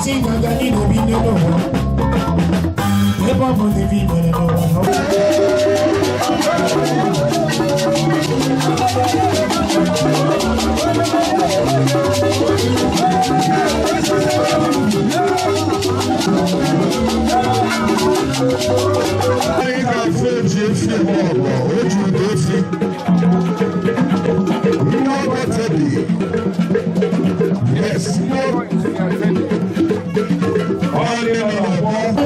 Isi nganga anyị na-ebi n'ụwa. Ebe ọ bụ na ibi mere n'ụwa. Anyị ga-afụ eji efi eme ọgọ, o ji ụda efi. Nwa ọgọ Teddy. Yes, nwa ọ ndị nọ n'ọgbọ.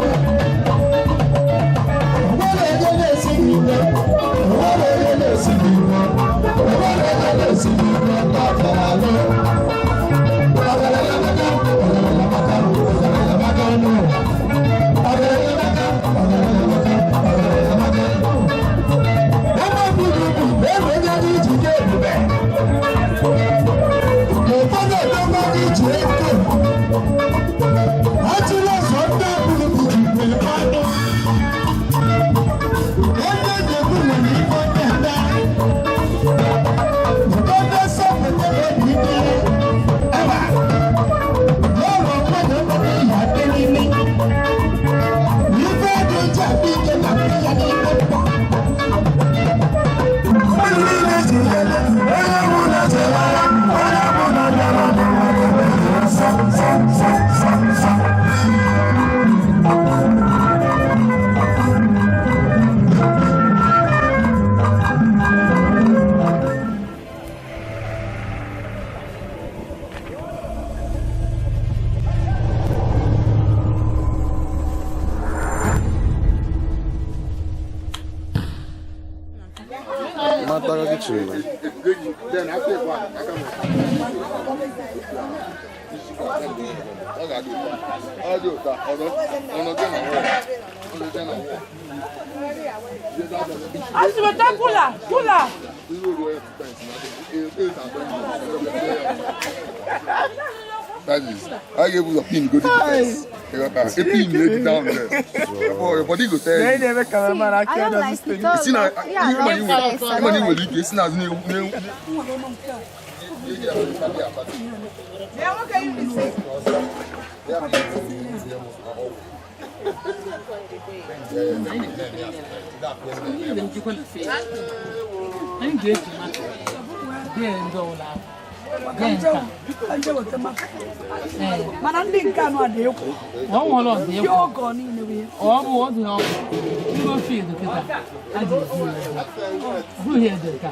Mataga kitchen. Asibete kula kula. That is, I gave you a pin, go to the test. A pin laid down there. Oh, your body go tell you. I don't like it. See now, Yeah, I don't like it. I even don't you like will eat this now. Anyị ga-eji maka dee ndị ọbụla dee nka. Mana ndị nke anụ a dị ekwu. Ọ nwere ọdị Ndị egwu. ọgọ niile bụ ihe. Ọ bụ ọdị ọgụ. Ndị ofe edo kịta. A ji esi ya ebe. Bụghị edo ka.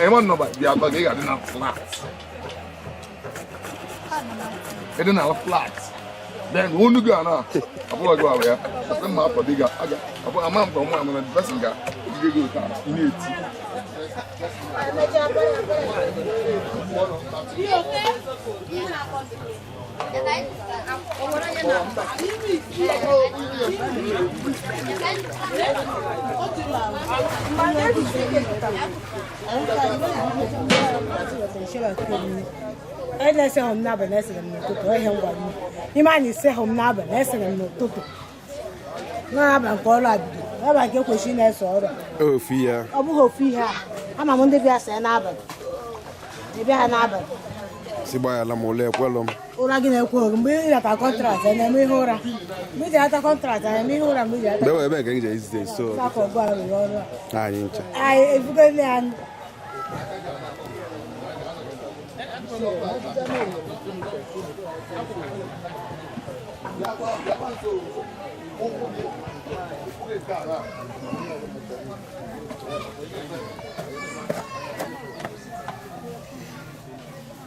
Ema nọba bịa atọ gị ga-adị na flat. Ịdị na flat. Then onu gị a na abụọ gị ahụ ya. Asị mma afọ dị ga aga abụ ama m ka ọmụ amana the person ga ejide gị ụta ị na-eti. Onye na-ese hụ m n'abalị na-esere m n'ụtụtụ ihe m gwara m. Ime anyị ise hụ m n'abalị na-esere m n'ụtụtụ. N'abalị nke ọrụ a bido, n'abalị nke ekwesịrị na-ese ọrụ a. Ofu ya. Ọ bụghị ofu ihe a. Ama m ndị bịa see n'abalị. Ị bịa ha n'abalị. Si gbaghara m ụlọ ekwelụ m. Ụra gị na-ekwo oge mgbe ị nata contract a na-eme ihe ụra. Mgbe ị ji ata contract a na-eme ihe ụra mgbe ị ji ata. Mgbe ebe ka m ji ezite so Afọ ọgụ a rụrụ ọrụ a. anyị ncha. Anyị ebugo nne anyị.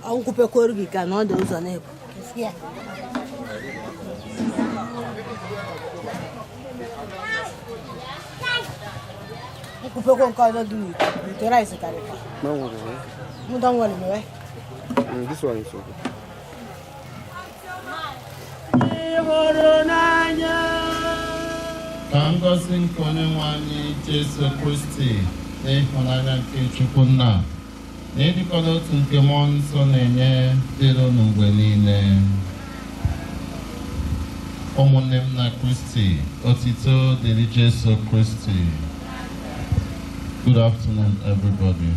Ọgwụkwupekwuru gị ka na ọ dị ụzọ na-ebu. Ya. Nkwupekwe nke ọzọ dị n'ite n'ite rice karịkwa. No worry. Mụ don worry mewe. This one is okay. Ka ngọzi nke Onyenwe anyị Jesu Kristi na ịhụnanya nke Chukwu Nna na ịdịkọ n'otu nke Mmụọ Nsọ na-enye dịrị unu mgbe niile. Ụmụnne m na Kristi, otito dịrị Jesu Kristi. Good afternoon, everybody.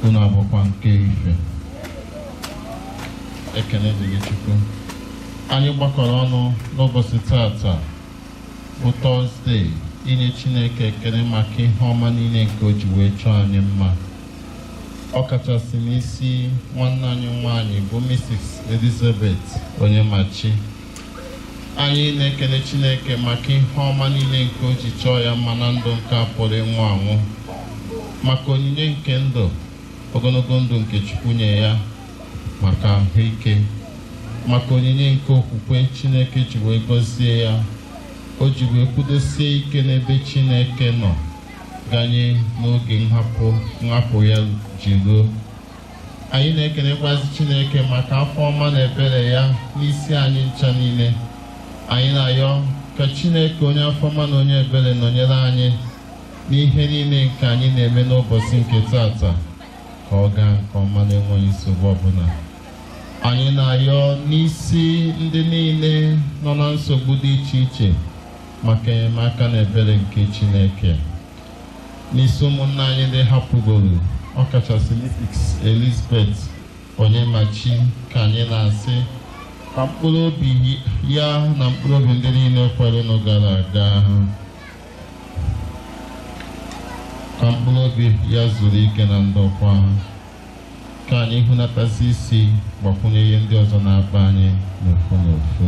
Unu abụkwa nke ife. Ekene dịrị Chukwu. Anyị gbakọrọ ọnụ n'ụbọchị tata bụ Tọzdee inye Chineke ekele maka ihe ọma niile nke o ji wee chọọ anyị mma. Ọ kachasị n'isi nwanne anyị nwanyị bụ Mrs. Elizabeth Onyemachi. Anyị na-ekele Chineke maka ihe ọma niile nke o ji chọọ ya mma na ndụ nke a pụrụ ịnwụ anwụ, maka onyinye nke ndụ, ogologo ndụ nke Chukwu nye ya, maka ahụike, maka onyinye nke okwukwe Chineke ji wee gọzie ya, o ji wee kwudosie ike n'ebe Chineke nọ ganye n'oge nhapụ ya ji ruo. Anyị na-ekelekwazi Chineke maka afọ ọma na ebere ya n'isi anyị ncha niile. Anyị na-ayọ ka Chineke onye afọ ọma na onye ebere nọnyere anyị n'ihe niile nke anyị na-eme n'ụbọchị nke tata, ka ọ gaa nke ọma na-enweghị nsogbu ọbụla. Anyị na-ayọ n'isi ndị niile nọ na nsogbu dị iche iche maka enyemaka na ebere nke Chineke, n'isi ụmụnna anyị ndị hapụgoro, ọkachasị Mrs. Elizabeth Onyemachi, ka anyị na-asị ka mkpụrụ obi ya na mkpụrụ obi ndị niile kwerenụ gara aga, ka mkpụrụ obi ya zuru ike na ndokwa. Ka anyị hụnatazi isi gbakwunye ihe ndị ọzọ na-akpa anyị n'ofu n'ofu.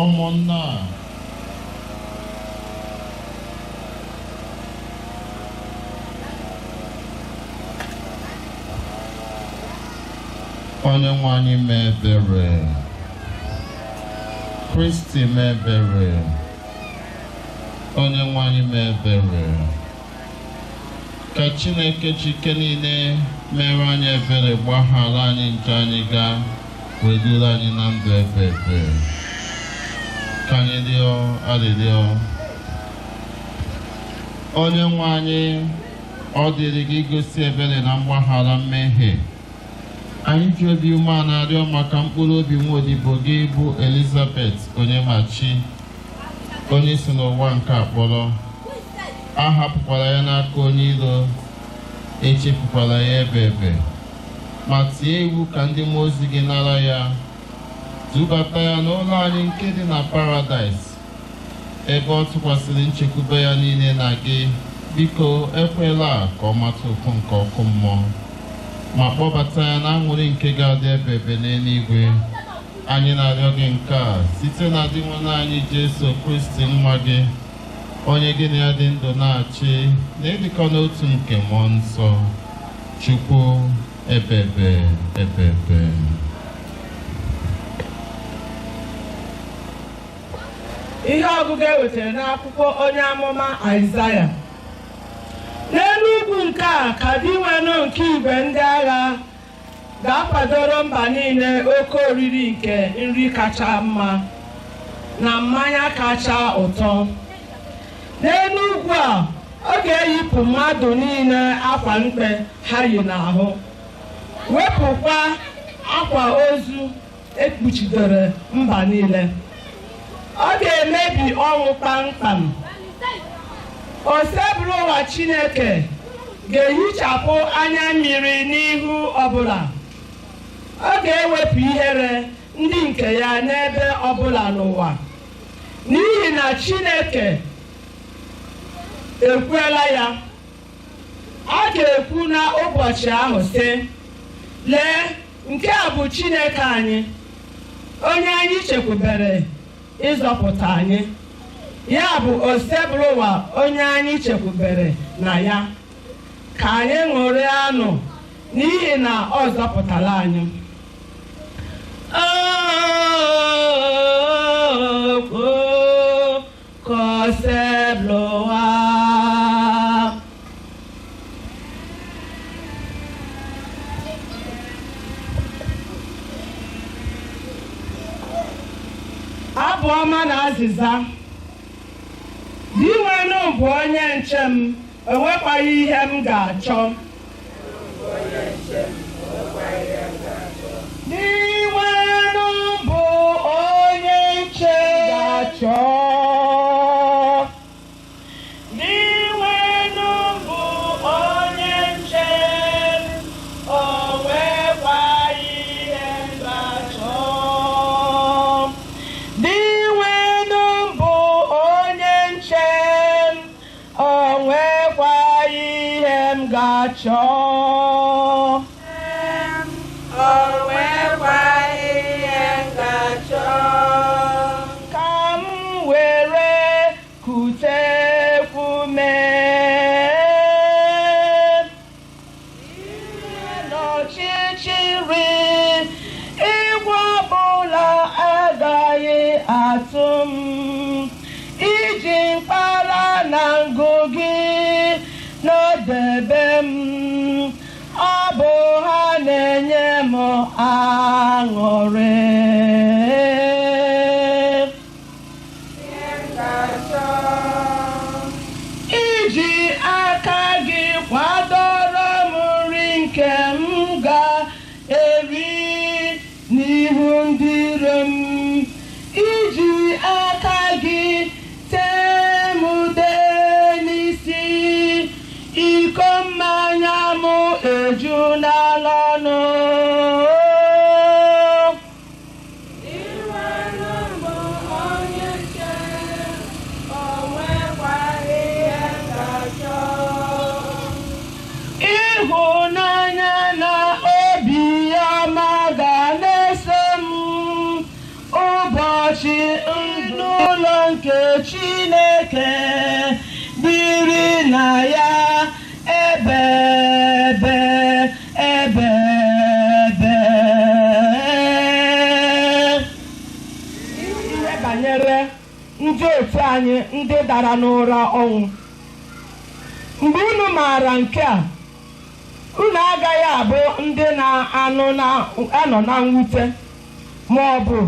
Ụmụnna, onye nwe anyị mee ebere. Kristi mee ebere. Onye nwe anyị mee ebere. Ka Chineke ji ike niile mere anyị ebere, gbaghara anyị njọ anyị gaa, wee duru anyị na ndụ ebe ebe. Ka anyị rịọ arịrịọ. Onye nwe anyị, ọ dịrị gị igosi ebere na mgbaghara mmehie. Anyị ji obi umeala arịọ maka mkpụrụ obi nwa odibo gị bụ Elizabeth Onyemachi, onye si n'ụwa nke a kpọrọ. A hapụkwara ya n'aka onye iro, echefukwala ya ebe ebe, ma tie iwu ka ndị mmụọ ozi gị nara ya, dubata ya n'ụlọ anyị nke dị na paradaịs, ebe ọ tụkwasịrị nchekwube ya niile na gị. Biko ekwela ka ọ mata ụfụ nke ọkụ mmụọ, ma kpọbata ya na aṅụrị nke ga-adị ebe ebe n'eluigwe. Anyị na-arịọ gị nke a site na Dinwenụ anyị Jesu Kristi nwa gị, onye gị na ya dị ndụ na-achị na ịdịkọ n'otu nke mmụọ nsọ, Chukwu ebebe ebebe. Ihe ọgụgụ e wetara n'akwụkwọ onye amụma Aịzaya. N'elu ugwu nke a ka Dinwenụ nke igwe ndị agha ga-akwadoro mba niile oke oriri nke nri kacha mma na mmanya kacha ụtọ. N'elu ugwu a, ọ ga-eyipụ mmadụ niile akwa mkpe ha yi n'ahụ, wepụkwa akwa ozu ekpuchidoro mba niile. Ọ ga-emebi ọnwụ kpamkpam. Osebụrụwa Chineke ga-ehichapụ anya mmiri n'ihu ọbụla. Ọ ga-ewepụ ihere ndị nke ya n'ebe ọbụla n'ụwa, n'ihi na Chineke ekwuela ya. A ga-ekwu n'ụbọchị ahụ sị, lee, nke a bụ Chineke anyị, onye anyị chekwubere ịzọpụta anyị. Ya bụ Osebụrụwa onye anyị chekwubere na ya. Ka anyị ṅụrịanụ n'ihi na ọ zọpụtara anyị. Ka Osebụrụwa. Abụ Abụ ọma na azịza. Dinwenụ bụ onye nche m, enwekwaghị ihe m ga-achọ. Dinwenụ bụ onye nche ga-achọ. Dinwenụ bụ onye nche m, o nwekwaghị ihe m ga-achọ. Dinwenụ bụ onye nche m, o nwekwaghị ihe m ga-achọ. O nwekwaghị ihe m ga-achọ. Ka m were kutekwu mee n'ọchịchịrị, igwe ọbụla agaghị atụ m. Iji mkpara na ngụ gị n'odebe m, ọ bụ ha na-enye m aṅụrị. Iji aka gị kwadoro m nri nke m ga-eri n'ihu ndị iro m. Iji aka gị tee m ude n'isi, iko mmanya m eju n'ala ọnụ. Ịhụnanya na obi ọma ga na-eso m ụbọchị n'ụlọ nke Chineke, biri na ya ebe ebe ebe ebe. Ihe banyere ndị otu anyị ndị dara n'ụra ọnwụ, mgbe unu maara nke a, unu agaghị abụ ndị na-anọ na mwute, ma ọ bụ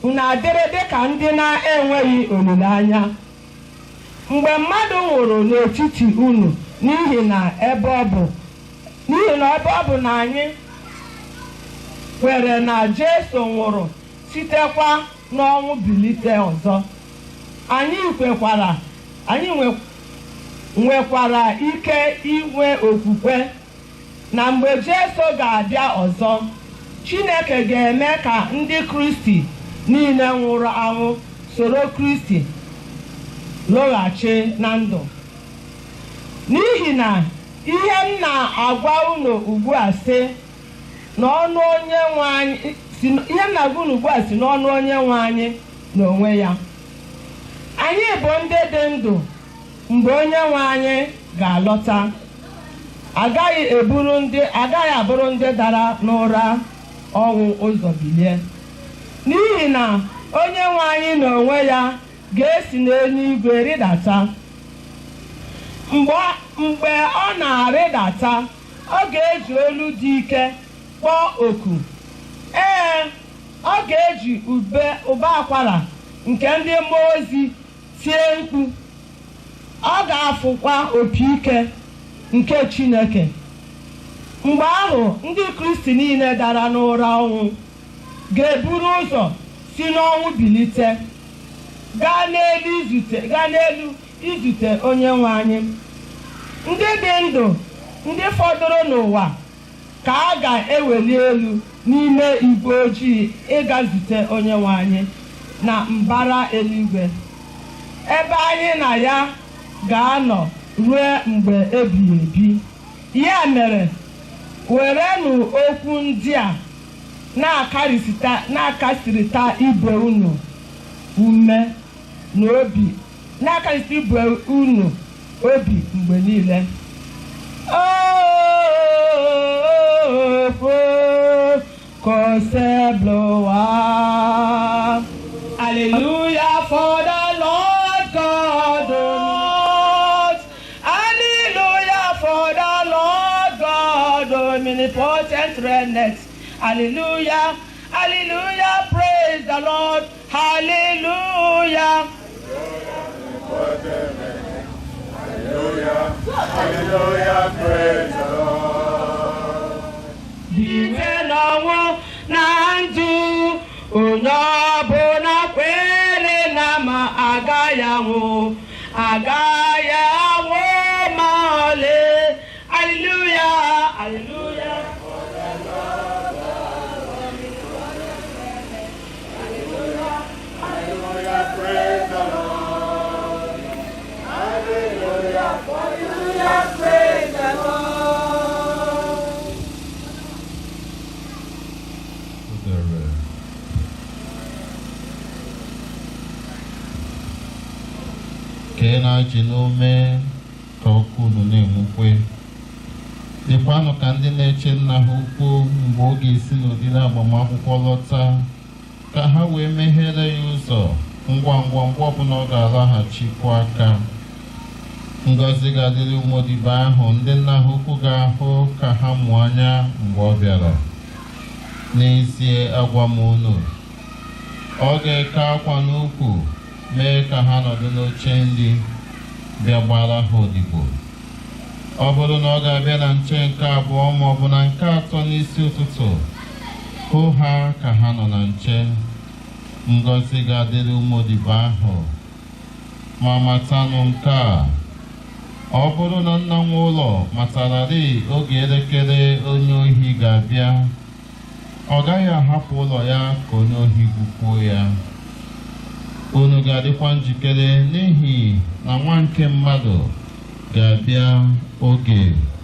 unu adịrị dịka ndị na-enweghị olileanya. Mgbe mmadụ nwụrụ n'etiti unu, n'ihi na ebe ọ bụ na anyị kwere na Jesu nwụrụ sitekwa n'ọnwụ bilite ọzọ, anyị nwekwara ike inwe okwukwe na mgbe Jesu ga-abịa ọzọ, Chineke ga-eme ka ndị Kristi niile nwụrụ anwụ soro Kristi lọghachi na ndụ. N'ihi na ihe m na-agwa unu ugbu a si n'ọnụ Onyenwe anyị ihe m na-agwa unu ugbu a si n'ọnụ Onyenwe anyị n'onwe ya. Anyị bụ ndị dị ndụ mgbe Onyenwe anyị ga-alọta. Agaghị abụrụ ndị dara n'ụra ọnwụ ụzọ bilie, n'ihi na Onyenwe anyị n'onwe ya ga-esi n'eluigwe rịdata. Mgbe ọ na-arịdata, ọ ga-eji olu dị ike kpọọ oku. Ee, ọ ga-eji ụbọ akwara nke ndị mmụọ ozi tie mkpu. Ọ ga-afụkwa opi ike nke Chineke. Mgbe ahụ, ndị Kristi niile dara n'ụra ọnwụ ga-eburu ụzọ si n'ọnwụ bilite gaa n'elu izute Onyenwe anyị. Ndị dị ndụ, ndị fọdụrụ n'ụwa, ka a ga-eweli elu n'ime igwe ojii ịga zute Onyenwe anyị na mbara eluigwe, ebe anyị na ya ga-anọ ruo mgbe ebighị ebi. Ya mere, werenụ okwu ndị a na-akasịrịta ibe unu ume n'obi, na-akasịrịta ibe unu obi mgbe niile. Hallelujah for the Lord God Almighty. Hallelujah for the Lord God omnipotent reigneth. Hallelujah, hallelujah, praise the Lord. Hallelujah. Hallelujah. Hallelujah, praise the Lord. Site n'ọnwụ na ndụ, onye ọbụla kwere na ma agaghị anwụ, agaghị anwụ ma ọlị. Hallelujah, hallelujah. Hallelujah, praise the Lord. Hallelujah, hallelujah, praise the Lord. Udere. Kee na-ajị n'ume ka ọkụ unu na-enwukwe. Dịkwanụ ka ndị na-eche nna ha ukwu mgbe ọ ga-esi n'oriri agbamakwụkwọ lọta, ka ha wee meghere ya ụzọ ngwa ngwa mgbe ọbụla ọ ga-alaghachikwu aka. Ngọzi ga-adịrị ụmụ odibo ahụ ndị nna ha ukwu ga-ahụ ka ha mụ anya mgbe ọ bịara. N'ezie agwa m unu, ọ ga-eke akwa n'ukwu mee ka ha nọdụ n'oche nri bịa gbara ha odibo. Ọ bụrụ na ọ ga-abịa na nche nke abụọ ma ọ bụ na nke atọ n'isi ụtụtụ, hụ ha ka ha nọ na nche. Ngọzi ga-adịrị ụmụ odibo ahụ. Ma matanụ nke a, ọ bụrụ na nna nwe ụlọ matararị oge elekere onye ohi ga-abịa, ọ gaghị ahapụ ụlọ ya ka onye ohi gwukwuo ya. Unu ga-adịkwa njikere n'ihi na nwa nke mmadụ ga-abịa oge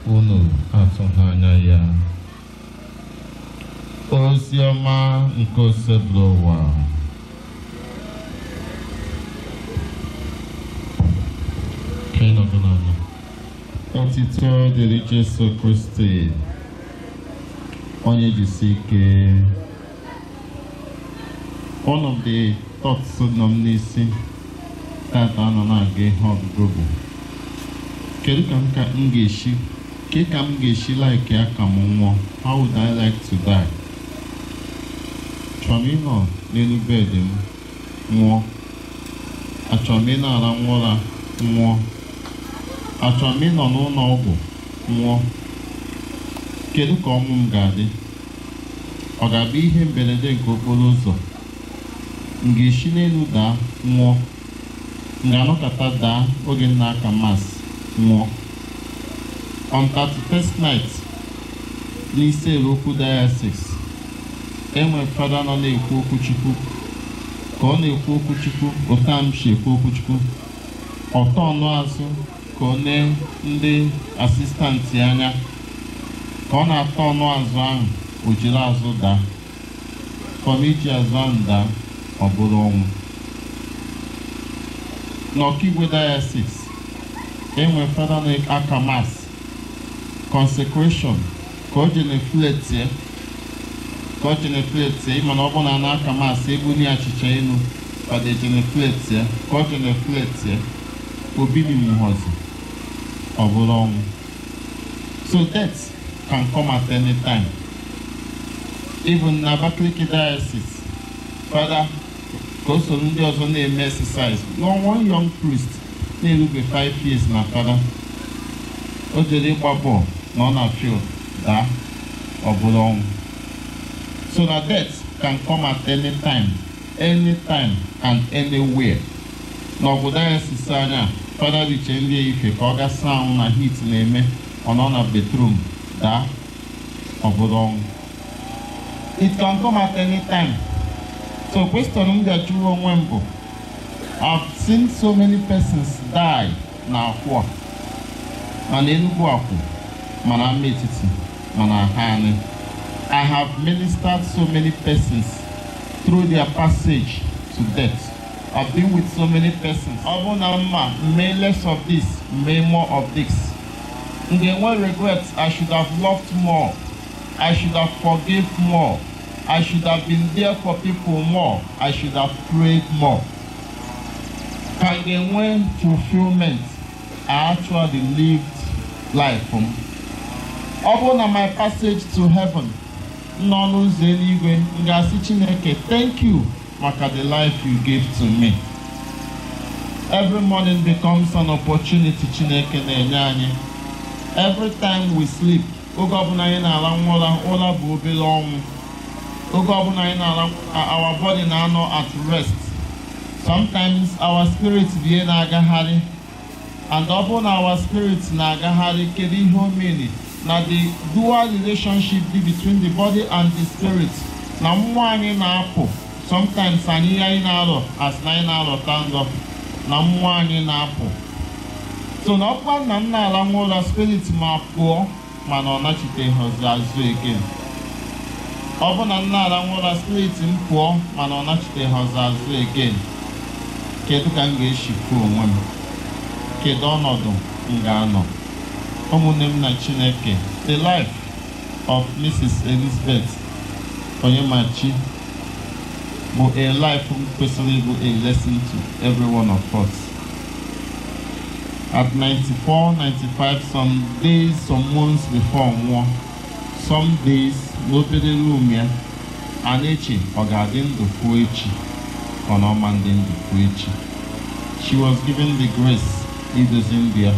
unu atụghị anya ya. Ozi ọma nke Osebụlụwa. Ka ị nọdụ n'ala. Otito dịrị Jesu Kristi. Onye jisi ike. One of the thoughts nọ m n'isi tata nọ na-aga ihe ọgụgụ bụ kedu ka m ka m ga-esi ke ka m ga-esi like ya ka m nwụọ? How would I like to die? Chọrọ m ịnọ n'elu bed m nwụọ? Achọrọ m ị na-ara nwa ụra nwụọ? Achọrọ m ịnọ n'ụlọ ọgwụ nwụọ? Kedu ka ọnwụ m ga-adị? Ọ ga-abụ ihe mberede nke okporo ụzọ? M ga-esi n'elu daa nwụọ? M ga-anọkọta daa oge m na-aka mas nwụọ? On 31st night n'isi Okwu Diocese, enwe fada nọ na-ekwu okwu Chukwu. Ka ọ na-ekwu okwu Chukwu, ụta m si ekwu okwu Chukwu, ọtọ ọnụ azụ ka ọ nee ndị asistantị anya. Ka ọ na-atọ ọnụ azụ ahụ, o jiri azụ daa. Kọm iji azụ ahụ daa, ọ bụrụ ọnwụ. N'Ọkigwe Diocese, enwe fada na-aka mas consecration. Ka o jenefletie, ka o jenefletie, ịma na ọ bụ na a na-aka mas ebuni achịcha elu, fada ejenefletie. Ka o jenefletie, obibi muhozi, ọ bụrụ ọnwụ. So death can come at any time. Even na Abakaliki Diocese, fada ka o soro ndị ọzọ na-eme exercise, one young priest na-erube 5 years na fada, o jere ịgba bọọlụ na ọ na field daa, ọ bụrụ ọnwụ. So na death can come at any time, anytime and anywhere. N'ọgụ diocese anya, fada riche nri ehihie ka ọ gaa saa ahụ na heat na-eme, ọ nọ na bedroom daa, ọ bụrụ ọnwụ. It can come at any time. So question m ga-ajụrụ onwe m bụ, I've seen so many persons die na akwụ a, mana Enugu akwụ, mana ama etiti, mana ha. I have ministered so many persons through their passage to death. I've been with so many persons. Ọ bụ na mma mee less of this, mee more of this. M ga-enwe regret. I should have loved more. I should have forgive more. I should have been there for people more. I should have prayed more. Ka m ga-enwe fulfillment? I actually lived life m. Ọ bụrụ na my passage to heaven nọ n'ụzọ eluigwe, m ga-asị Chineke, "Thank you maka the life you gave to me." Every morning becomes an opportunity Chineke na-enye anyị. Every time we sleep, oge ọbụla anyị na-ala ụra, ụra bụ obere ọnwụ. Oge ọbụla anyị na-ala, our body na-anọ at rest. Sometimes our spirit bụ ihe na-agagharị, and ọ bụrụ na our spirit na-agagharị, kedu ihe o mean? Na the dual relationship dị between the body and the spirit, na mmụọ anyị na-apụ. Sometimes anyị, ihe anyị na-arọ as na anyị na-arọta nrọ, na mmụọ anyị na-apụ. So na ọkwa na m na-ala nwa ụra, spirit ma pụọ, mana ọ nachiteghịzi azụ again. Ọ bụ na m na-ala nwa ụra, spirit m pụọ, mana ọ nachiteghịzi azụ again, kedu ka m ga-esi kwuo onwe m? Kedu ọnọdụ m ga-anọ? Ụmụnne m na Chineke, the life of Mrs. Elizabeth Onyemachi bụ a life kwesịrị ịbụ a lesson to every one of us. At 94, 95, some days, some months before nwụọ, some days n'obere room ya, a na-eche ọ ga-adị ndụ kwuo echi ka ọ na ọma ndị ndụ kwuo echi. She was given the grace idozi ndụ ya,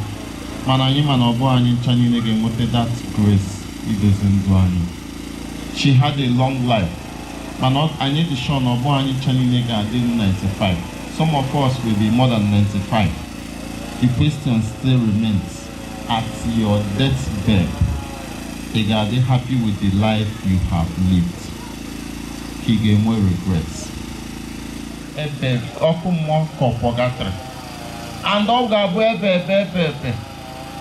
mana anyị, mana ọ bụ anyị ncha niile ga-enweta that grace idozi ndụ anyị. She had a long life, mana anyị dị sure na ọ bụ anyị ncha niile ga-adị 95. Some of us will be more than 95. The question still remains: at your deathbed, ị ga-adị happy with the life you have lived, ka ị ga-enwe regrets? Ebe ọkụ mmụọ ka ọ purgatory, and ọ ga-abụ ebe ebe ebe ebe.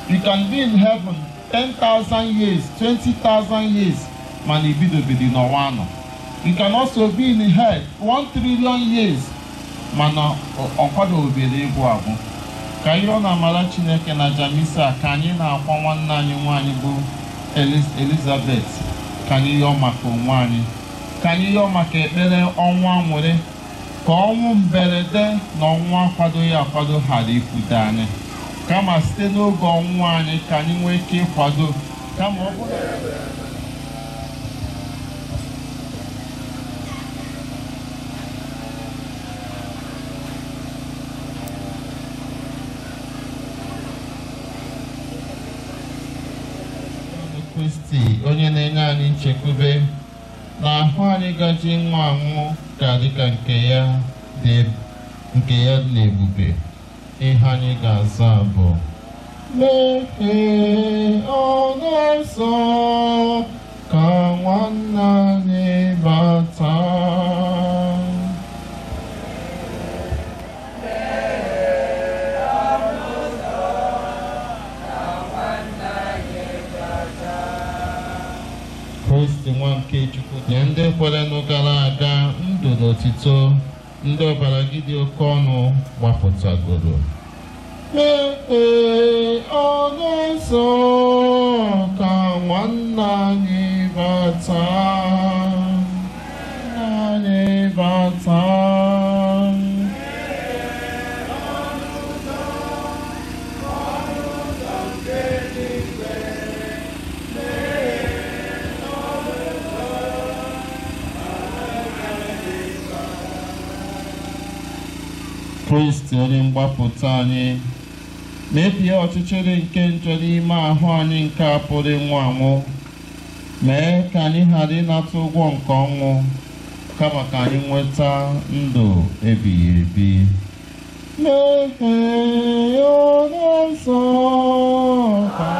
You can be in heaven 10,000 years, 20,000 years, mana ibidobedi n'ọnwa anọ. You can also be in hell 1 trillion years, mana ọ kwadobere ịgwụ agwụ. Ka ihe ọ na-amara Chineke na Jamisa, ka anyị na-akwa nwanne anyị nwaanyị bụ Elizabeth, ka anyị yọọ maka onwe anyị, ka anyị yọọ maka ekpere ọnwụ anwụrị, ka ọnwụ mberede na ọnwụ akwadoghị akwado ghara ikwute anyị, kama site n'oge ọnwụ anyị ka anyị nwee ike ịkwado, kama ọ bụrụ Kristi onye na-enye anyị nchekwube na ahụ anyị gaji nwa anwụ ga-adị ka nke ya dị, nke ya dị ebube. Ihe anyị ga-aza bụ: meghee ọnụ ụzọ ka nwanne anyị bata. Kristi nwa nke Chukwu, nye ndị kwerenụ gara aga ndụ na otito, ndị ọbara gị dị oke ọnụ gbapụtagoro. Meghee ọnụ ụzọ ka nwanne anyị bata. Nwanne anyị bata. Kristi onye mgbapụta anyị, mebie ọchịchịrị nke njọ n'ime ahụ anyị nke a pụrụ ịnwụ anwụ, mee ka anyị ghara ịnata ụgwọ nke ọnwụ, kama ka anyị nweta ndụ ebighị ebi. Meghee ọnụ ụzọ ka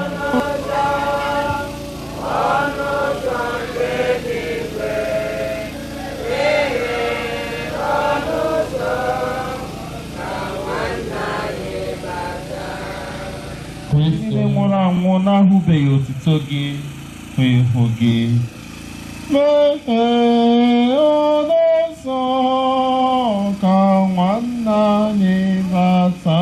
Kristi nwụrụ anwụ na-ahụbeghị otuto gị hụ ihu gị. Meghee ọnụ ụzọ ka nwanne anyị bata.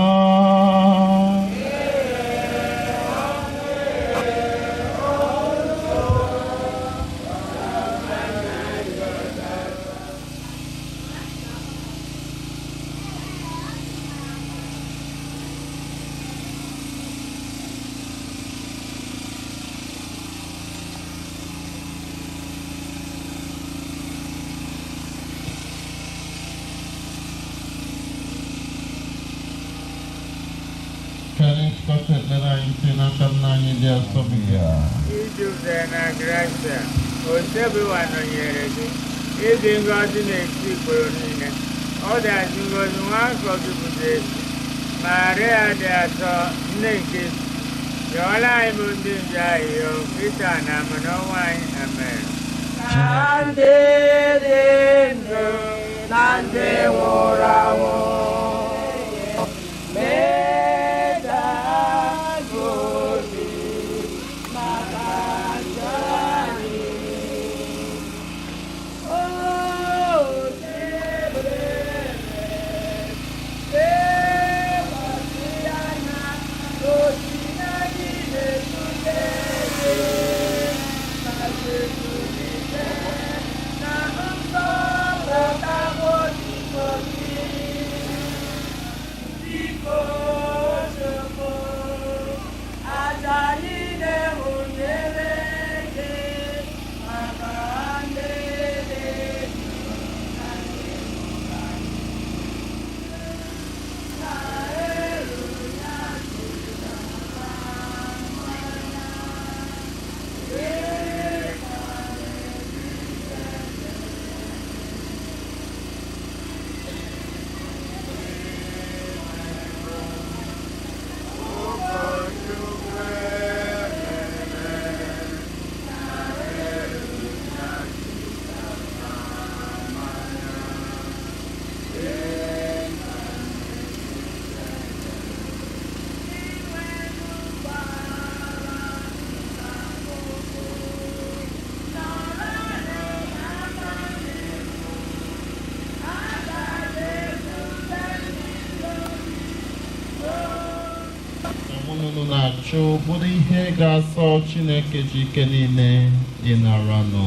Ka anyị chịkọta ekpere anyị site n'aka nna anyị dị asọ bụ ya. Ijupụtara na grasia, Osebụwa nọnyere gị, ịdị ngọzi n'etiti ikporo niile. Ọ dị ngọzi nwa afọ gị bụ Jesu. Maria dị asọ, nne nke Rịọla anyị bụ ndị nje ahịhịa, Pita na amara ọnwa anyị, amen. Na ndị dị ndụ na ndị nwụrụ anwụ meda gị obi maka njọ anyị. O Chineke, lekwasị anya n'ozi anyị na-ezute gị, ma zụlite na nzọpụta odibo gị. Biko Chukwu, aja niile hụnyere gị maka ndị dị ndụ na ndị nwụrụ anwụ. Na-eru ya Unu na-achụ bụrụ ihe ga-asọ Chineke ji ike niile ịnaranụ.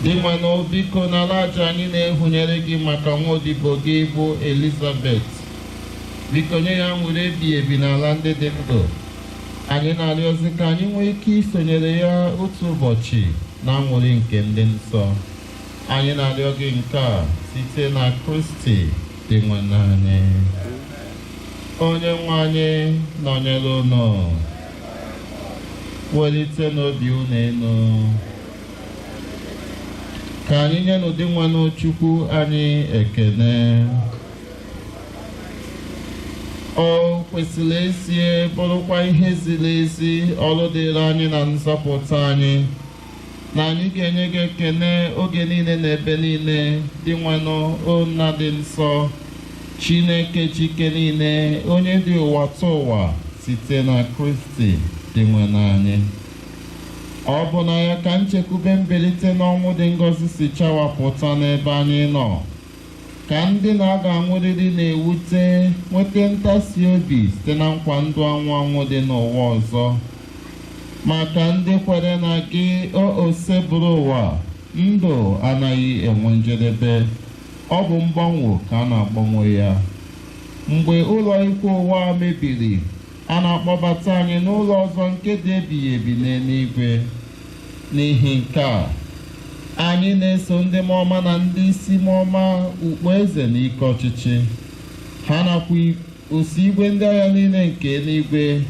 Dinwenụ, biko nara aja anyị na-ehunyere gị maka nwa odibo gị bụ Elizabeth. Biko nye ya nwere ebighị ebi n'ala ndị dị ndụ. Anyị na-arịọzi ka anyị nwee ike isonyere ya otu ụbọchị na anwụrị nke ndị nsọ. Anyị na-arịọ gị nke a site na Kristi Dinwenụ anyị. Onye nwe anyị nọnyere unu. Welite n'obi unu elu. Ka anyị nye n'ụdị nwanne Chukwu anyị ekele. O kwesịrị ezie bụrụkwa ihe ziri ezi ọrụ dịrị anyị na nzọpụta anyị na anyị ga-enye gị ekele oge niile na ebe niile dị nwanụ o nna dị nsọ Chineke chike niile onye dị ụwa tụ ụwa site na Kristi dị nwanụ anyị. Ọ bụ na ya ka nchekwube mbilite n'ọnwụ dị ngọzi si chawapụta n'ebe anyị nọ, ka ndị na-aga anwụrịrị na-ewute nweta ntasi obi site na nkwa ndụ anwụ anwụ dị n'ụwa ọzọ. Maka ndị kwere na gị o osebụrụ ụwa, ndụ anaghị enwe njedebe, ọ bụ mgbanwe ka a na-agbanwe ya. Mgbe ụlọ ikwu ụwa mebiri, a na-akpọbata anyị n'ụlọ ọzọ nke dị ebighị ebi n'eluigwe. N'ihi nke a, anyị na-eso ndị mọma na ndị isi mọma ukpo eze na ike ọchịchị ha nakwa osi igwe ndị agha niile nke eluigwe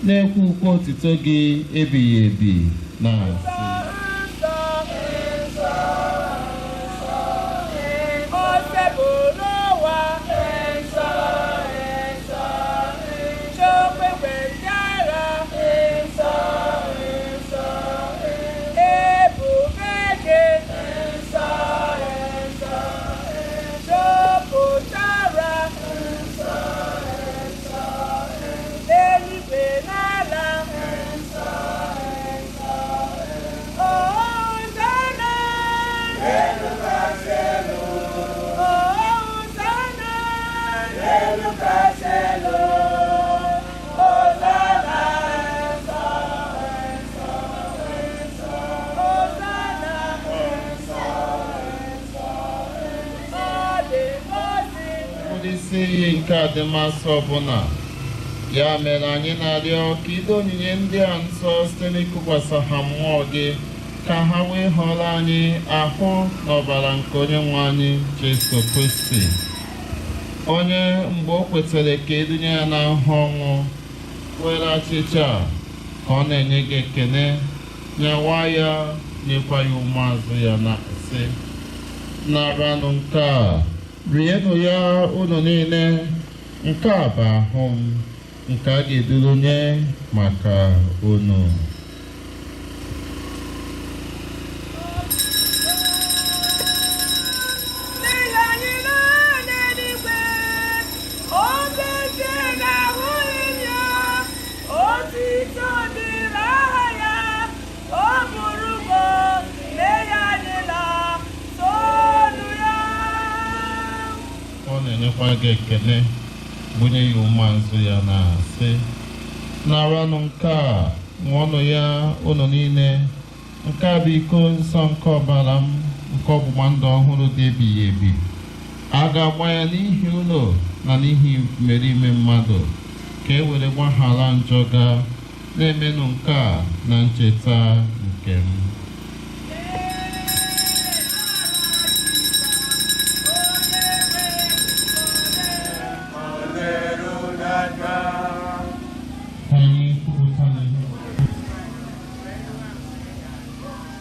na-ekwu ukwe otito gị ebighị ebi na isi iyi nke adịmasị ọbụla Ya mere anyị na-arịọ ka ido onyinye ndị a nsọ site n'ịkụkwasị ha mmụọ gị, ka ha wee họrọ anyị ahụ na ọbara nke onye nwe anyị Jesu Kristi, onye mgbe o kwetara ka edunye ya n'ahụ ọnwụ, were achịcha ka ọ na-enye gị ekele, nyawa ya, nyekwa ya ụmụazụ ya na sị: naranụ nke a, rienụ ya unu niile, nke a bụ ahụ m nke a ga-eduru nye maka unu. Ọ na-enyekwa gị ekele, bunye ya ụmụazụ ya na-asị: naranụ nke a, ṅụọnụ ya unu niile, nke a bụ iko nsọ nke ọbara m nke ọgbụgba ndụ ọhụrụ dị ebighị ebi. A ga-agba ya n'ihi unu na n'ihi imerime mmadụ, ka e were gbaghara njọ gaa. Na-emenụ nke a na ncheta nke m.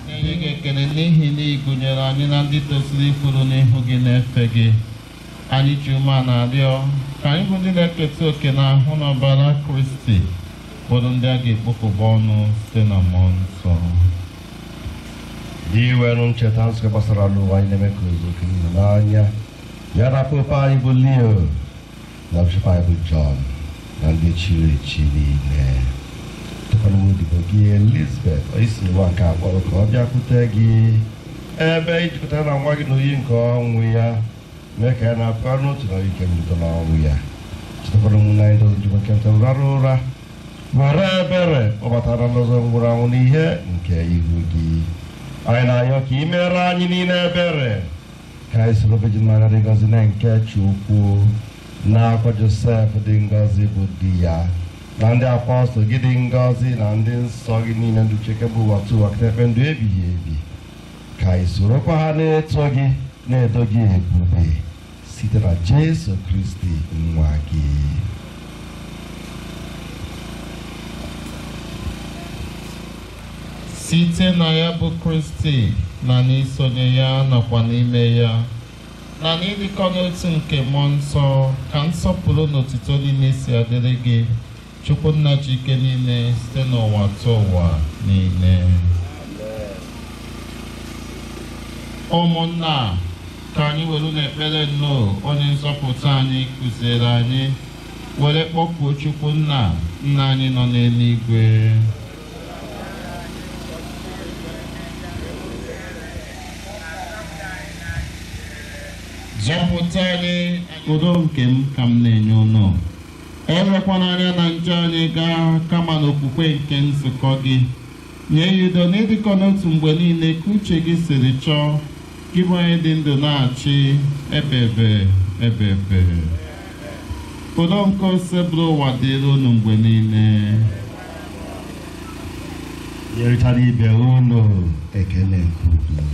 Anyị ga-ekele n'ihi na ị gụnyere anyị na ndị tosiri ikwuru n'ihu gị na-efe gị. Anyị ji umeala arịọ ka anyị bụ ndị na-eketa oke n'ahụ na ọbara Kristi bụrụ ndị a ga-ekpokọba ọnụ site na mmụọ nsọ. Dị iwenụ ncheta nzukọ gbasara n'ụwa anyị na-eme ka ozu oke n'anya ya na Pope anyị bụ Leo na Bishọp anyị bụ John na ndị chiri echi niile. Tụkwana odibo gị Elizabeth onye si n'ụwa nke akpọrọ ka ọ bịakwute gị, ebe ijikọtara na nwa gị na oyi nke ọnwụ ya, mee ka ya na-apụa n'otu na ike mbido n'ọnwụ ya. Chetakwana ụmụnne anyị ndị njikwa nke nta rara ụra, were ebere kpọbatara n'ụzọ nwụrụ anwụ n'ihe nke ihu gị. Anyị na-ayọ ka ị mere anyị niile ebere, ka anyị soro Virgin Maria dị ngọzi na nke Chukwu, na akwa Josef dị ngọzi bụ di ya, na ndị apọstụl gị dị ngọzi, na ndị nsọ gị niile ndị uche kemgbe ụwa tụwa ekpe ndụ ebighị ebi, ka anyị sorokwa ha na-eto gị na-edo gị ebube site na Jesu Kristi nwa gị. Site na ya bụ Kristi, na n'isonye ya nakwa n'ime ya, na n'ịdịkọ n'otu nke mmụọ nsọ, ka nsọpụrụ na otuto niile si adịrị gị, Chukwu nna ji ike niile, site n'ụwa tụ ụwa niile. Ụmụnna, ka anyị were n'ekpere nnọọ onye nzọpụta anyị kụziere anyị, were kpọkuo Chukwu nna nna anyị nọ n'eluigwe. Zọpụta anyị, udo nke m ka m na-enye unu. Elekwana anya na njọ anyị gaa, kama n'okwukwe nke nzukọ gị. Nye ya udo na ịdịkọ n'otu mgbe niile ka uche gị siri chọọ, gị bụ onye dị ndụ na-achị ebebe ebebe. Udo nke osebụrụ ụwa dịrị unu mgbe niile. Nyerịtara ibe unu ekele nke ukwuu.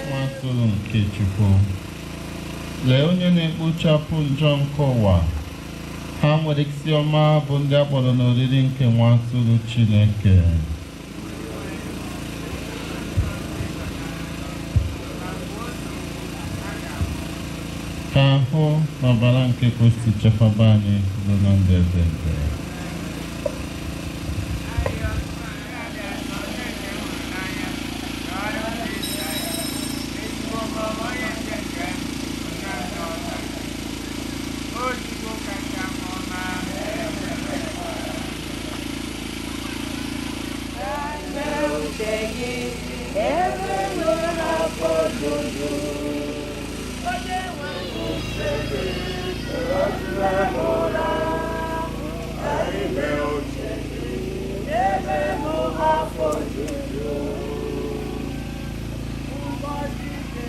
Nwa atụrụ nke Chukwu, lee onye na-ekpochapụ njọ nke ụwa. Ha nwere isi ọma bụ ndị a kpọrọ n'oriri nke nwa atụrụ Chineke. Ka ahụ na ọbara nke Kristi chekwaba anyị ruo na ndụ ebebe. ojuju. Onye nwe uche gị ụra, ka ime uche gị n'ebe m afọ ojuju. Ngọzi dị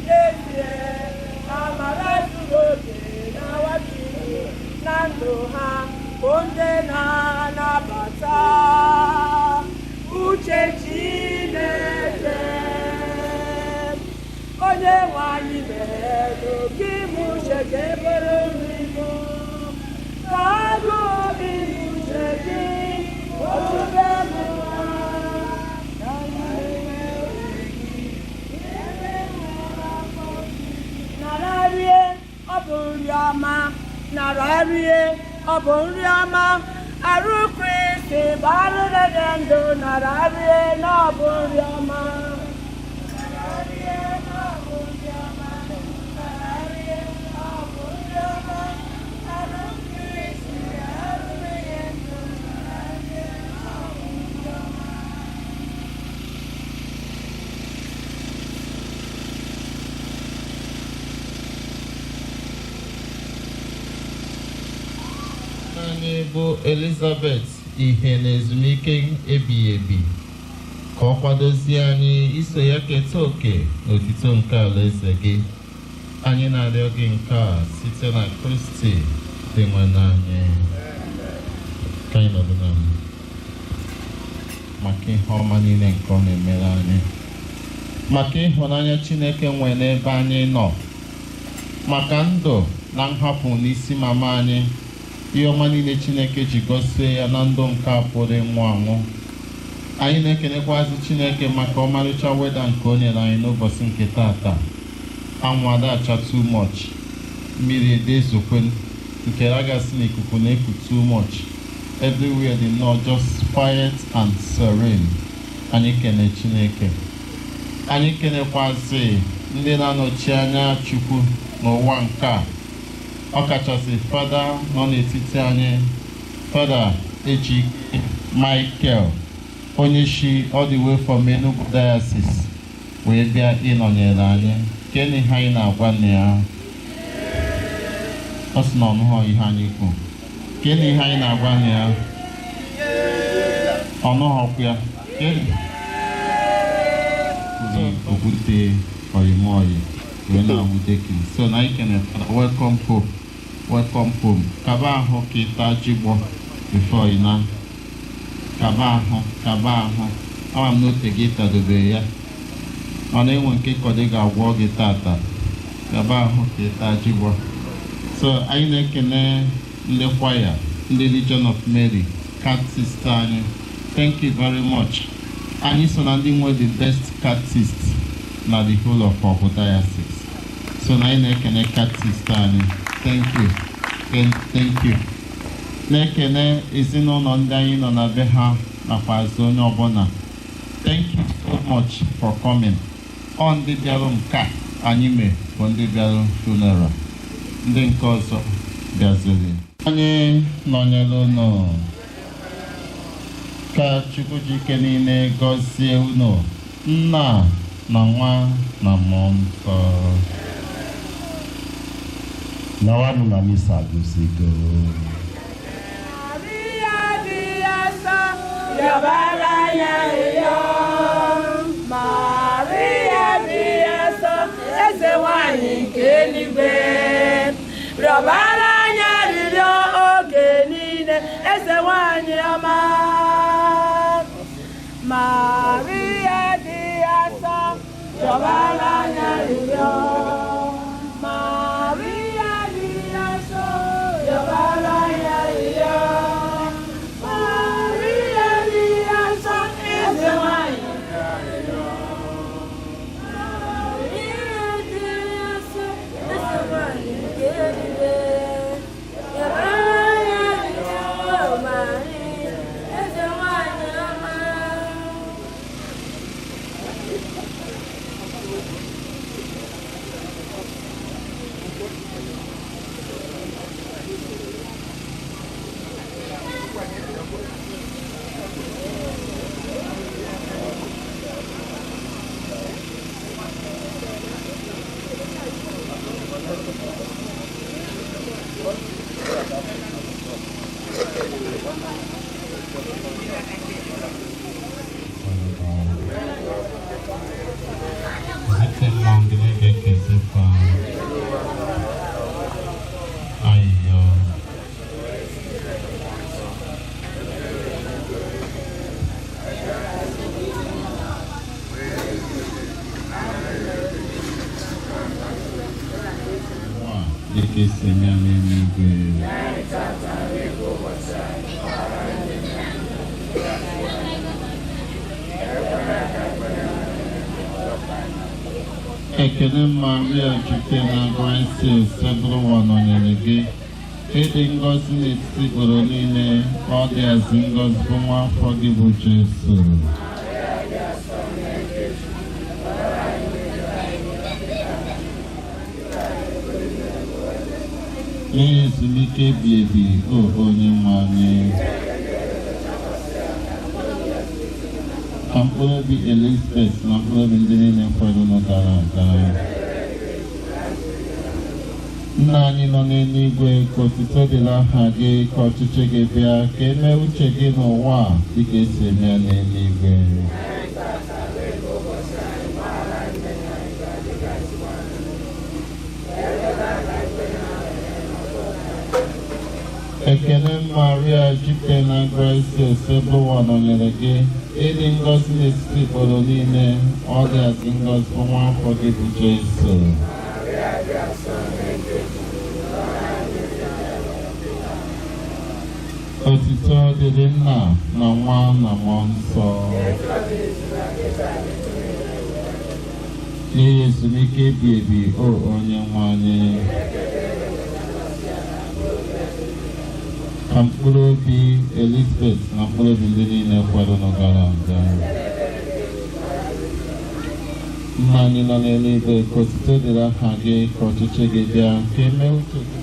n'ezie, amara zuru oke na wabiru na ndụ ha bụ ndị na-anabata uche Chineke. Onye nwe anyị mere gị m uche ka e bụrụ nri m, ka agụụ ime uche gị otube m ka ime uche gị ebe m afọ. Nara rie, ọ bụ nri ọma. Nara rie, ọ bụ nri ọma. Arụ Kristi bụ arụ na-enye ndụ. Nara rie na ọ bụ nri ọma. Nara rie na ọ bụ nri ọma. Nara rie, ọ bụ nri ọma. Arụ Kristi, arụ na-enye ndụ. Nara rie na ọ bụ nri ọma. Anyị bụ Elizabeth ihe na ezumike ebighị ebi, ka ọ kwadozie anyị iso ya keta oke n'otito nke alaeze gị. Anyị na-arịọ gị nke a site na Kristi dị nwe anyị. Ka anyị nọdụ na maka ihe ọma niile nke ọ na-emere anyị, maka ịhụnanya Chineke nwere n'ebe anyị nọ, maka ndụ na nhapụ n'isi mama anyị, ihe ọma niile Chineke ji gọzie ya na ndụ nke a pụrụ ịnwụ anwụ. Anyị na-ekenekwazi Chineke maka ọmarịcha weather nke o nyere anyị n'ụbọchị nke taata. Anwụ adacha too much, mmiri edezokwe, nke agasị na ikuku na-eku too much. Everywhere dị nnọọ just quiet and serene. Anyị kene Chineke. Anyị kenekwazi ndị na-anọchi anya Chukwu n'ụwa nke a, ọkachasị Fada nọ n'etiti anyị, Fada Ejike Michael, onye shi all the way from Enugu Diocese wee bịa ịnọnyere anyị. Kene ihe anyị na-agwa nne ya? Ọ sị na ọnụghọ ihe anyị kwu. Kene ihe anyị na-agwa nne ya? Ọnụghọkwa ya. Okwute oyimoyi wee na-awụde gị so na anyị kene Fada. Welcome home, welcome home. Kaba ahụ ka ịta jigbọ before ị na kaba ahụ, kaba ahụ. Ama m n'ote gị tadobe ya, mana enwe nke kọdị ga-agwọ gị tata. Kaba ahụ ka ịta jigbọ. So anyị na-ekene ndị kwaya, ndị Legion of Mary, catechist anyị. Thank you very much. Anyị so na ndị nwe the best catechist na the whole of Ọgwụ Diocese, so na anyị na-ekene catechist anyị. Thank you, thank you. Na-ekene ezinụlọ ndị anyị nọ na be ha, nakwa azụ onye ọbụla. Thank you so much for coming. Ọ ndị bịarụ nke a anyị mee bụ ndị bịarụ funeral, ndị nke ọzọ bịaziri. Anyị nọnyere unu. Ka Chukwu ji ike niile gọzie unu, Nna na Nwa na Mmụọ Nsọ. Nawanụ na misa agụsigo. Maria dị asọ, yọbara ya ịyọ. Maria dị asọ, eze nwanyị nke eluigwe, rịọbara anya rịrịọ oge niile, eze nwanyị ọma. Maria dị asọ, rịọbara anya rịrịọ. Maria dị asọ, rịọbara anya rịrịọ. Maria dị asọ, eze nwanyị. Maria dị asọ, eze nwanyị nke eluigwe, rịọbara anya rịrịọ. Maria, eze nwanyị ọma. dịka esi eme ya n'eluigwe. Ekele Maria jupụtara na grasia, Osebụrụwa nọnyere gị. Ịdị ngọzi n'etiti ikporo niile, ọ dịazị ngọzi bụ nwa afọ gị bụ Jesu. Nye ezumike ebi ebi, o onye nwe anyị. Ka mkpụrụ obi Elizabeth na mkpụrụ obi ndị niile kwerenụ gara aga. Nna anyị nọ n'eluigwe, ka otuto dịrị aha gị, ka ọchịchị gị bịa, ka e mee uche gị n'ụwa a dịka esi eme ya n'eluigwe. Ekele Maria jupụtara na grasia, Osebụrụwa nọnyere gị. Ịdị ngọzi n'etiti ikporo niile, ọ dịazị ngọzi bụ nwa afọ gị bụ Jesu. Otito dịrị Nna na Nwa na Mmụọ Nsọ. Nye ya ezumike ebi ebi, o onye nwe anyị. Ka mkpụrụ obi Elizabeth na mkpụrụ obi ndị niile kwerenụ gara aga. Nna anyị nọ n'eluigwe, ka otuto dịrị aha gị, ka ọchịchị gị bịa, ka e mee uche gị.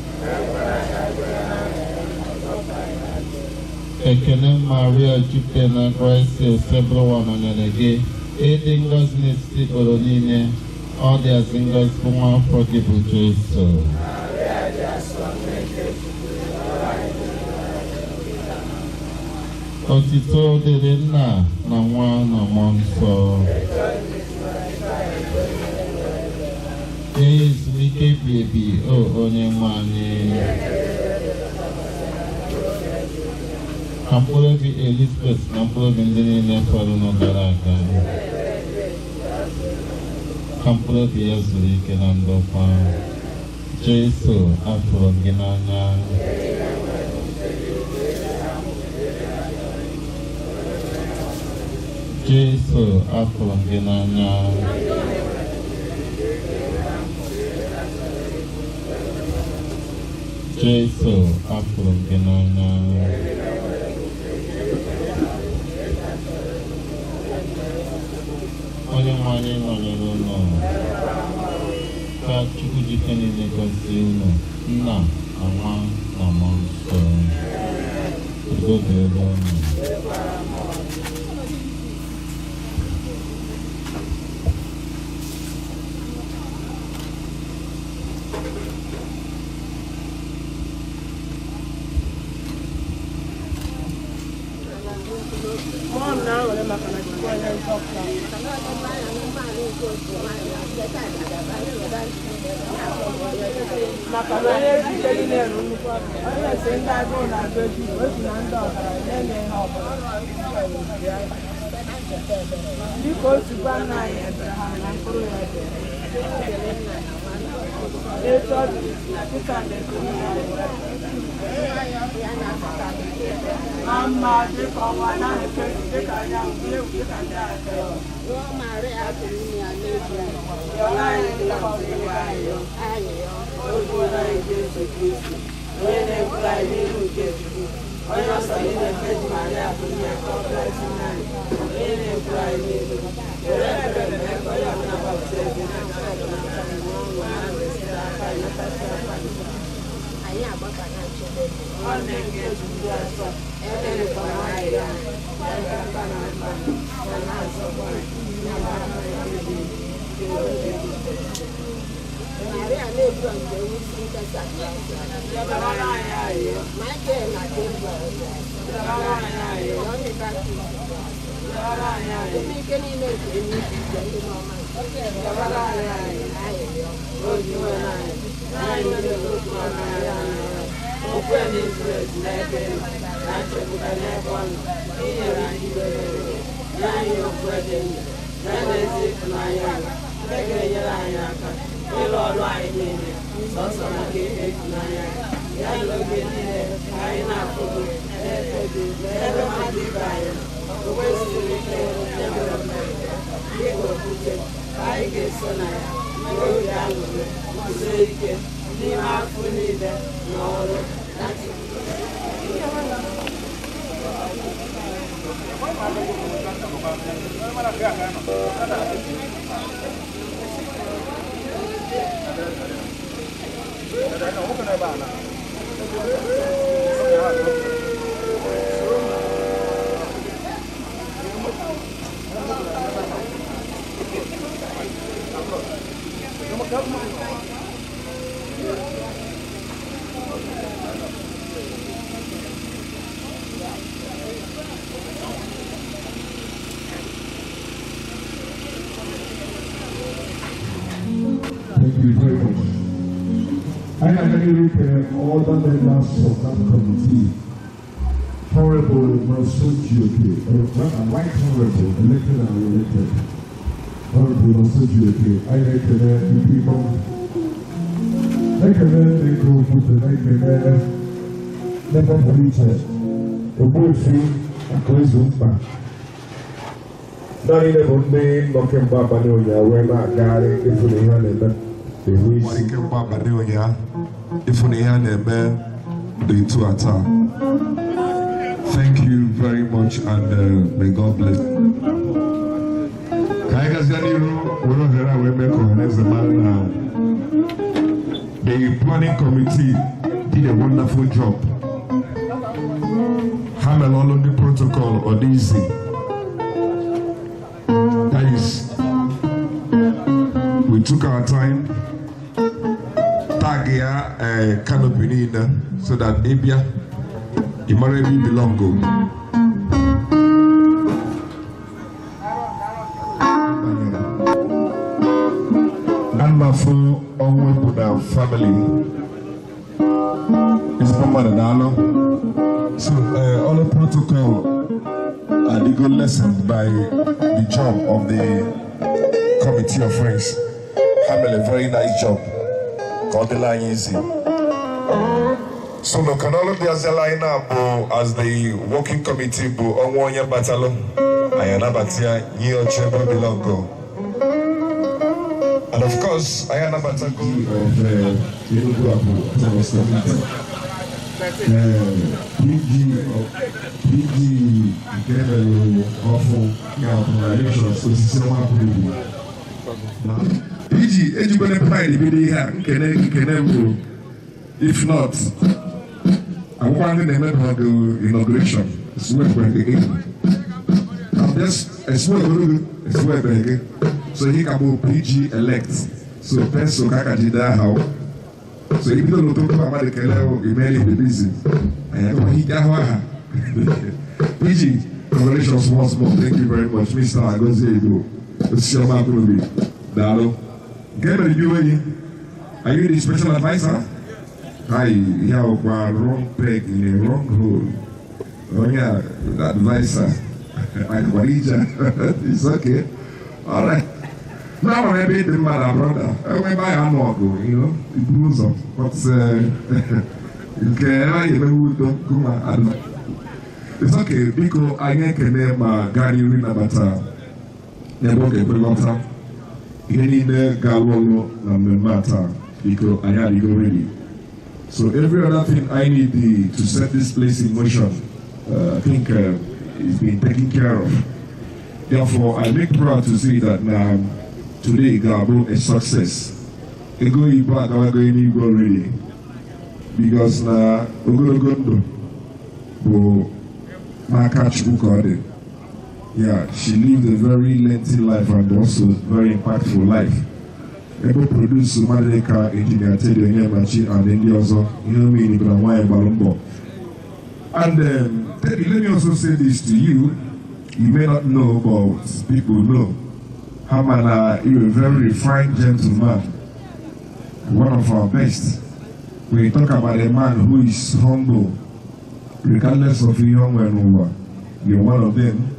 Ekele Maria jupụtara na grasia, Osebụrụwa nọnyere gị. Ịdị ngọzi n'etiti ikporo niile, ọ dịazị ngọzi bụ nwa afọ gị bụ Jesu. Otito dịrị Nna na Nwa na Mmụọ Nsọ. Nye ya ezumike ebi ebi, o onye nwe anyị. Ka mkpụrụ obi Elizabeth na mkpụrụ obi ndị niile kwerenụ gara aga. Ka mkpụrụ obi ya zuru ike na ndokwa. Jesu, afụrụ m gị n'anya. Jesu, afụrụ m gị n'anya. Jesu, afụrụ m gị n'anya. Onye nwe anyị nọnyere unu. Ka Chukwu jike niile gọzie unu, Nna na Nwa na Mmụọ Nsọ. Udo dịrị unu. Mmụọ m na-aṅụrị maka na Chukwu onye nzọpụta. Maka na onye ezi ike niile ruru nnukwu ọrụ. Onye si ndị agụụ na-agụ egwu, otu na ndị ọgaranya na-enye ihe ọbụla. Dịka otu gwa nna anyị Ebreham na mkpụrụ ya dị. Etu ọ dị, dịka na mma dịka ọnwa na-efe dịka anyanwụ egwu dịka ndị agha. Onye na-eburu anyị n'ihu nke Chukwu, onye ọsọ gị na-efe ji Maria bụ nne ka ọ bụla chi anyị, onye na-eburu anyị n'ihu, were ebere mee ka onye ọbụla gbapụta gị na nwanne nke Chukwu asọ, ebere kwa nwanyị ya, ebe mba na mba, na na-azọkwa na Maria na-ebu nke wusi nke Michael na Gabriel, John the Baptist, ụmụ ike niile nke eluigwe igwe ndị n'ọma Ya na ezi ịfụnanya gị nke ga-enyere anyị aka ịrụ ọrụ anyị niile sọsọ maka ihe ịfụnanya gị. Ya na oge niile ka anyị na-afụ gị, na-efe gị n'ebe mmadụ ibe anyị nọ. Okwukwe siri ike nke nwere mmelite dịka okwute ka anyị ga-eso na ya nwee obi aṅụrị, guzo ike n'ime afọ niile na ọrụ na Thank you very much. I am very all the members of that committee. Honorable Nonso Gioke, Right Honorable, elected and re-elected. Honorable Nonso Gioke, I ekele ndị Igbo. Ekele ndị Okwute, na-ekele n'ebe ọ pụrụ iche, Ogbuefi Akụezu Mkpa. Ndị niile bụ ndị nọ kemgbe abalị ụnyaahụ wee na-agagharị ịfụ na ihe a na-eme ehu isi. Kemgbe abalị ụnyaahụ ịfụ na ihe a na-eme dị etu a taa. Thank you very much and may God bless. Ka anyị gazie n'iru were ohere a wee mee ka ọhaneze mara na the planning committee did a wonderful job. Ha mere ọrụ ndị protocol ọ dị izi. That is, we took our time, tag ya canopy niile so that ịbịa ị mara ebe i belong go. Ana m afụ ọnwụ bụ na family ezigbo mmadụ daalụ. So all the protocol adịgo lessened by the job of the committee of friends. Ha mere a very nice job ka ọ dịla anyị izi. So no ka n'ọrụ dịazịala anyị na-abụ as the working committee bụ ọnwa onye batalụ anyị anabata ya nye oche ebe o belong go. And of course, anyị anabatago of Enugu Abu Autonomous Community. PG of PG nke mere ọfụ ya congratulations osisi ọma buru. PG ejikwene pride bido ihe a nkene nkene mbụ, if not akwụkwọ ndị na-eme ọgụ inauguration esuwe gị. I'm just esuwe gị, so ihe ka bụ PG elect, so pencil ka aka jide aha o. So ibido n'ụtụtụ amadị kele imeli the busy anyị akọghị ike ahụ aha. PG, congratulations once more. Thank you very much. Mr. Agozie Igbo osisi ọma akụnobi, daalụ. Nke mere gị onwe gị, are you the special adviser? Hi, ihe awụkwa wrong peg in a wrong hole. Onye a adviser akwara ije. It's okay, all right. Na nwere ebe ịdị mma na brother enwe ebe anyị anụ ọgụ iburu ụzọ, but nke ebe anyị emewe udo gụma. It's okay. Biko anyị ekene ma gaa n'iru ịnabata n'ebe ọ ga-ekwe ghọta ihe niile ga-alụ ọlụ na mmemme a taa. Biko anyị adịgo ready. So every other thing I need to set this place in motion, I think is being taken care of. Therefore, I make proud to say that now today ga-abụ a success. Ego oyibo agawago eluigwe already, because na ogologo ndụ bụ n'aka Chukwu ka ọ dị. Yeah, she lived a very lengthy life and also very impactful life. Ebe produce mmadụ dịka Engineer Teddy Onyemachi and ndị ọzọ, ihe o mean bụ na nwaanyị gbara mbọ. And Teddy, let me also say this to you. You may not know, but people know. Hamana, you're a very refined gentleman, one of our best. When you talk about a man who is humble, regardless of young and old, you're one of them.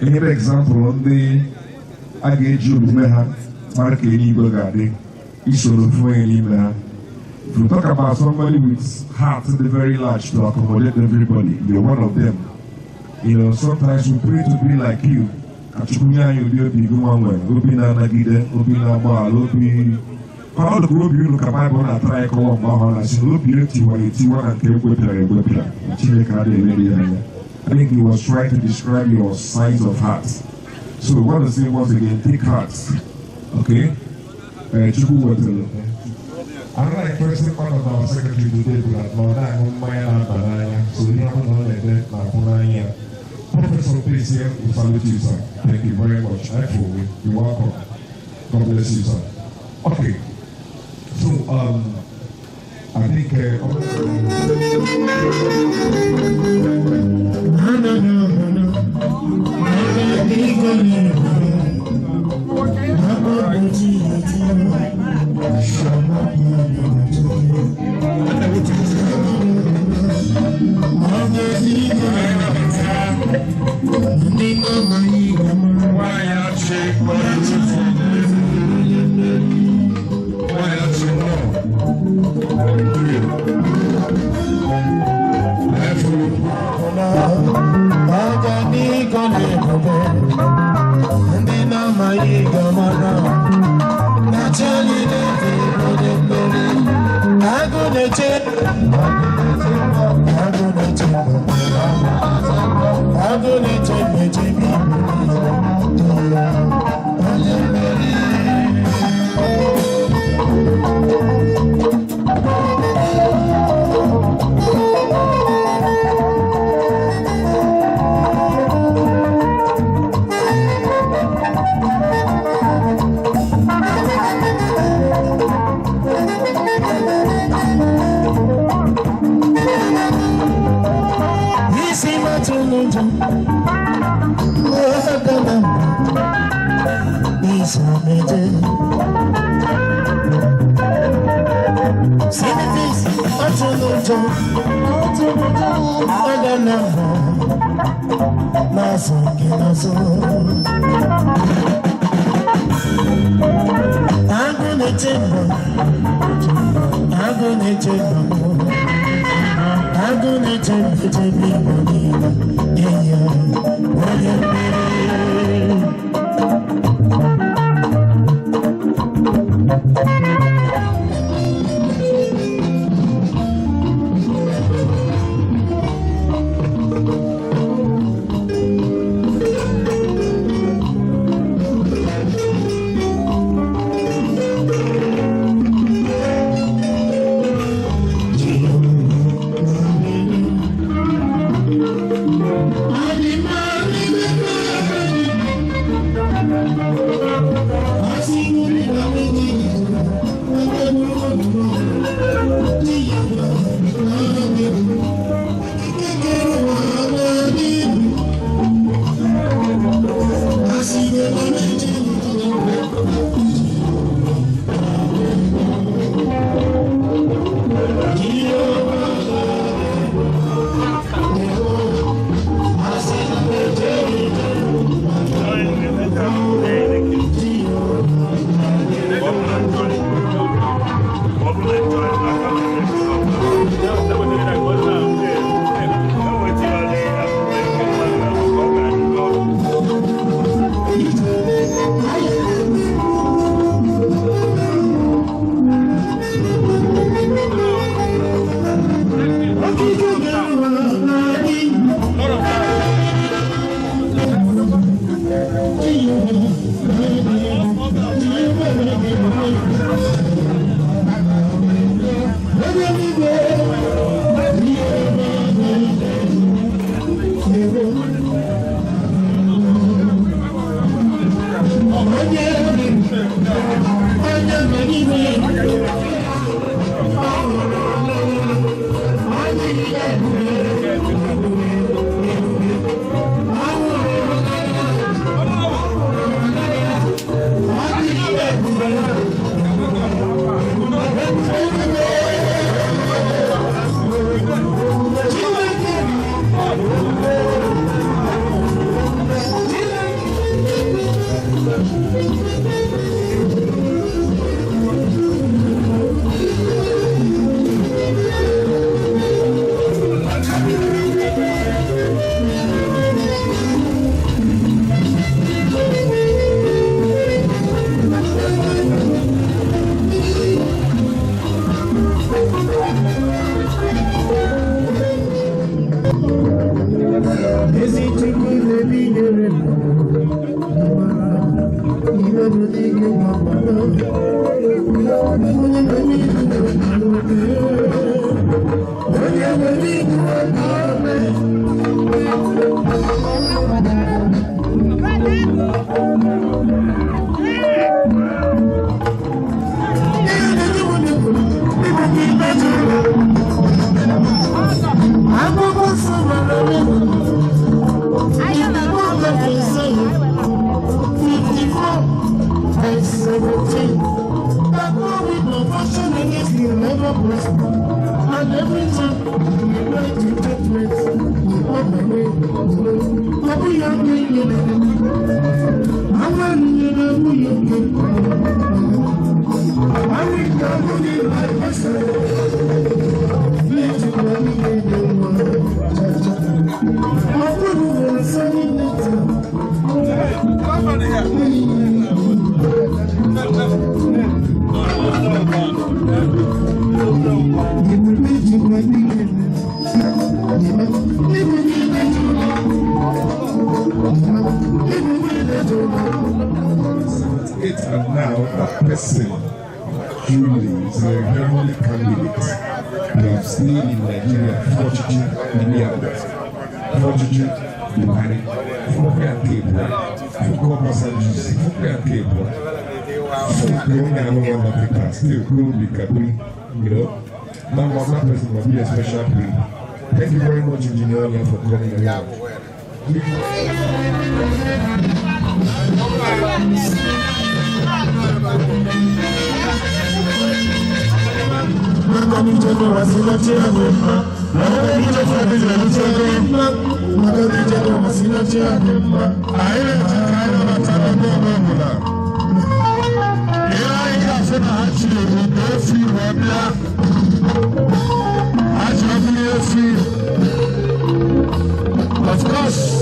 Any example on the A ga-eji omume ha mara ka eluigwe ga-adị, isoro ofu onye n'ime ha. If you talk about somebody with heart very large to accommodate everybody, you're one of them. Sometimes we pray to be like you. Ka Chukwu nye anyị ụdị obi gị nwa nwere, obi na-anagide, obi na-agbaghara, obi mana ọ dịka obi unu ka Baịbụl na-atara anyị kọwa mgbe ahụ na-asị na obi etiwara etiwa na nke egwepịara egwepịa na Chineke adịghị emeri ya anya. I think he was trying to describe your size of heart. So we want to say once again, take heart. Okay? Chukwu wetara. Another interesting part of our secretary today bụ na ọ na-aṅụ mmanya na-aba n'anya, so ihe ọ bụla ọ na-ede na-akwụ n'anya. Professor Pace, we salute you, sir. Thank you very much. I feel you're welcome. God bless you, sir. Okay. So, I think. And now that person truly is a heavenly candidate. We have seen in Nigeria Fortitude Iniaga, Fortitude Buhari, Fuka Kebra, Fuka Obasanjo, Fuka Kebra, Fuka Onye still could be Kabuli, you know. Now that person must be a special breed. Thank you very much, Engineer Onya, for coming around. Of course,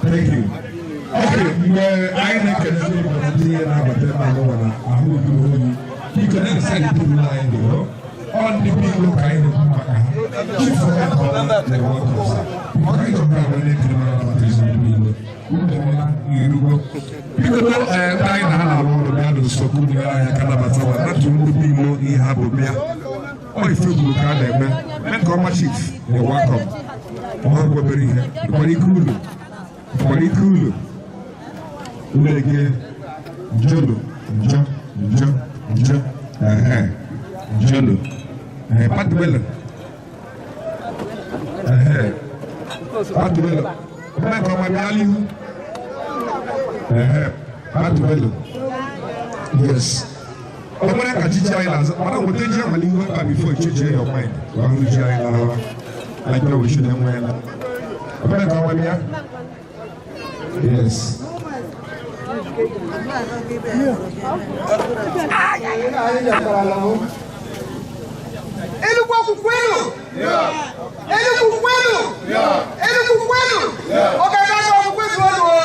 Thank you. Okay, mgbe anyị na-ekele ndị Igbo na ndị ihe na-abata ebe a n'ụwa na ahụ ojuru oyi, biko na-esa ndị ụlọ anyị dị ọ ndị biko ka anyị na-ekwu maka ha. Chief Ọka na-ewe ọkụ. Biko anyị chọrọ ka anyị na-ekele mara nabata ezinụlọ Igbo. Unu emela irugo. Biko ndị anyị na ha na-arụ ọrụ bịa n'usokwu nyere anyị aka nabata wa natụ ndị Igbo ihe ha bụ bịa. Ọ ife gburu ka a na-eme. Mee nke ọma, chief, you're welcome. Ọ bụ obere ihe. Ịkwara ike ulu. Ịkwara ike ulu. Ulu ege njolo njo njo njo ehe njolo. Ehe patubelo. Ehe patubelo. Mee nke ọma bịa n'ihu. Ehe patubelo. Yes. Ọ nwere ka chichi anyị na-azụ mana nweta ji abalị ihu ebe a before change your mind. Ka ọhụrụ ji anyị larawa. Anyị bịa na enwe ya. Ọ ka ọma bịa. Yes. Enugu kwenu! Enugu kwenu! Enugu kwenu! Ọgaga ọgwụgwụ ezu ọnụ o!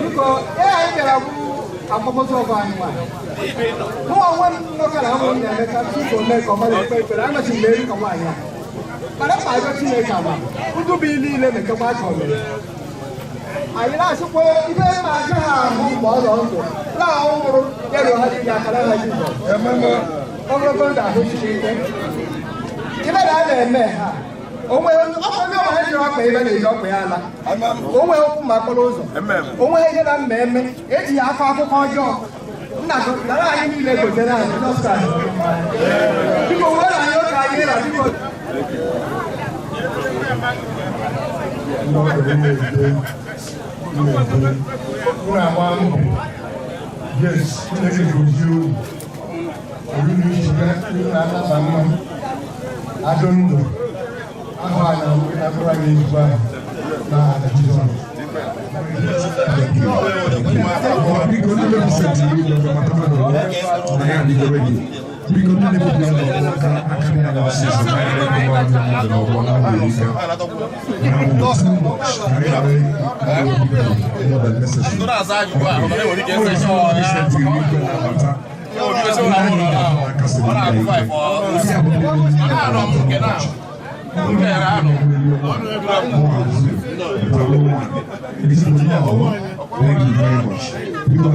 Biko, ihe anyị bịara bụ akwamozu ọgọ anyị nwaanyị. Mụ onwe m nwoke na ụmụ m na-emeka tupu o mee ka ọ mara ekpe ekpere, amachi m eri ka nwaanyị a. Mana mkpa arịọ Chineke ama, ndụ bụ niile mekekwa aka o mere. Anyị na-asịkwa ibe ma aka ha ahụ mgbe ọ nọ ndụ, na ahụ nwụrụ ya ruo ha niile aka n'aha Jizọs. Ogologo ndụ ahụ siri ike. Ibe na a na-eme ha, onwe ọkwa ndị ọma ha jiri ọkpa ebe na-eji ọkpa ya ala. Onwe okwu ma akpọrọ ụzọ. Onwe ihe na mma eme, eji ya akọ akụkọ ọjọọ. Nna nara anyị niile gotere anyị Jizọs Kraịst. Biko were anyị oge anyị na biko. Unu agba mbọ. Yes, Chineke gozie unu. Oriri ijide unu na-anaba mma. Adụ ndụ. Ahụ anyị na-abụrụ anyị ezigbo ahụ. N'aha Jizọs. Biko ndị na-ebisentị iri ụlọ maka mmadụ na ya adịgo ready. Biko ndị na-ebubi ọnụ aka aka dị ya n'ọsịsọ na ya na-eme ọrụ mmadụ n'ọgbọ na abụghị ike. Na too much. Ka anyị ghara ịbụ more than necessary. Okay. Ọ bụ iri igwe na-abata. Ndị anyị ga-ahụ aka siri ike ike. Ndị a bụ ndị na-eme Thank you very much. Biko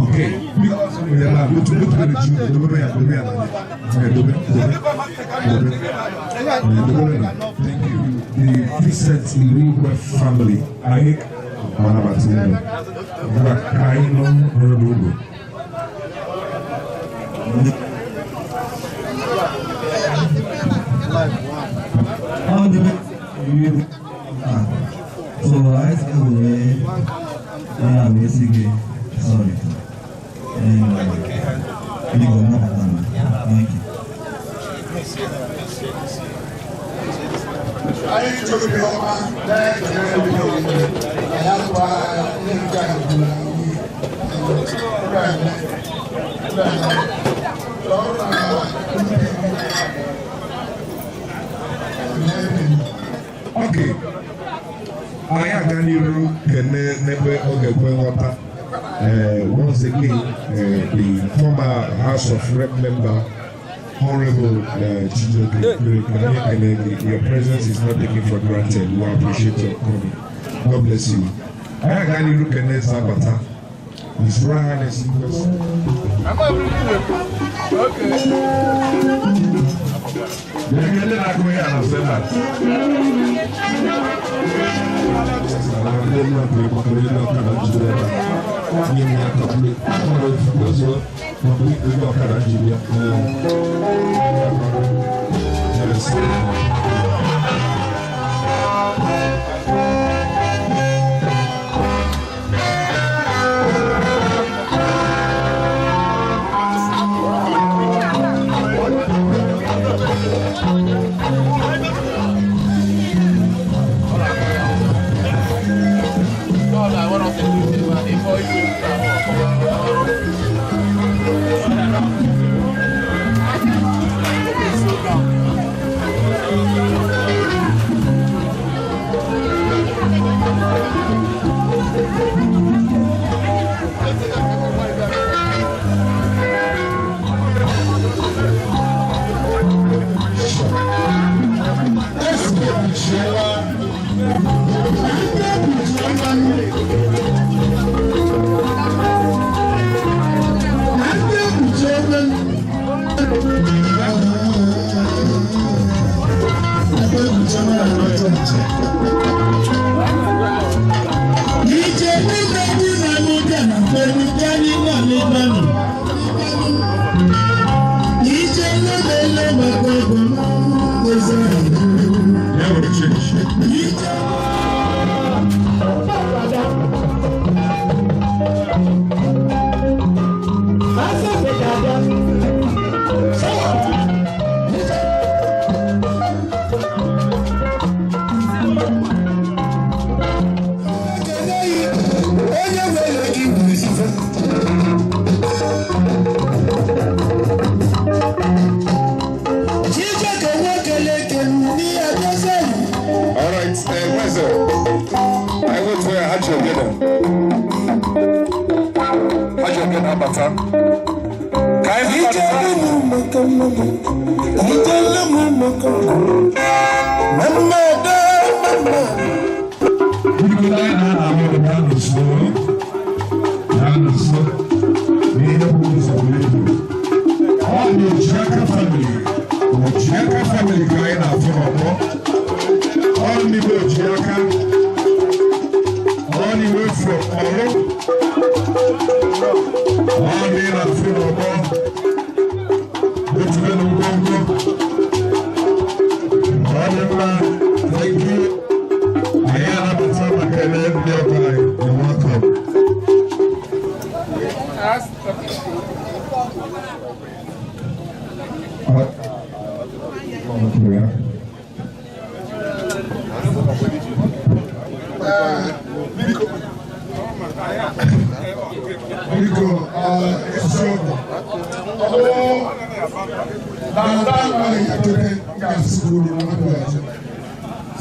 Okay. Thank you. The Vincent Irigwe family. Anyị manabata unu. Ngwa ka anyị nọ n'ụlọ. So I still were yeah, basically sorry. And we go thank you. Anyị chọrọ ihe ọma na-ekele na ya tụwa ihe nke a na-ebula Okay. Anyị aga n'iru kene n'ebe ọ ga-ekwe nghọta. Once again, the former House of Rep member, Honorable Chijioke Ekene, your presence is not taken for granted. We appreciate your coming. God bless you. Anyị aga n'iru kene Zabata. His Royal Highness. Okay. Ekele na-akụ ya na Senate. Ha ji ogene. Ha ji ogene abata. Ka anyị Ojiaka family ka anyị na-afụ n'ọgbọ. Ọ ndị bụ Ojiaka. Ọ ndị from Ọlụ. Ọ ndị na-afụ n'ọgbọ. Otube na ngwongwo. Ọ dị mma. Thank you. Anyị anabata maka ele ndị ọgọ anyị. You're welcome. Biko, eziokwu. Ọ na ndị anaghị echete ga-asị uru na ndụ ọzọ.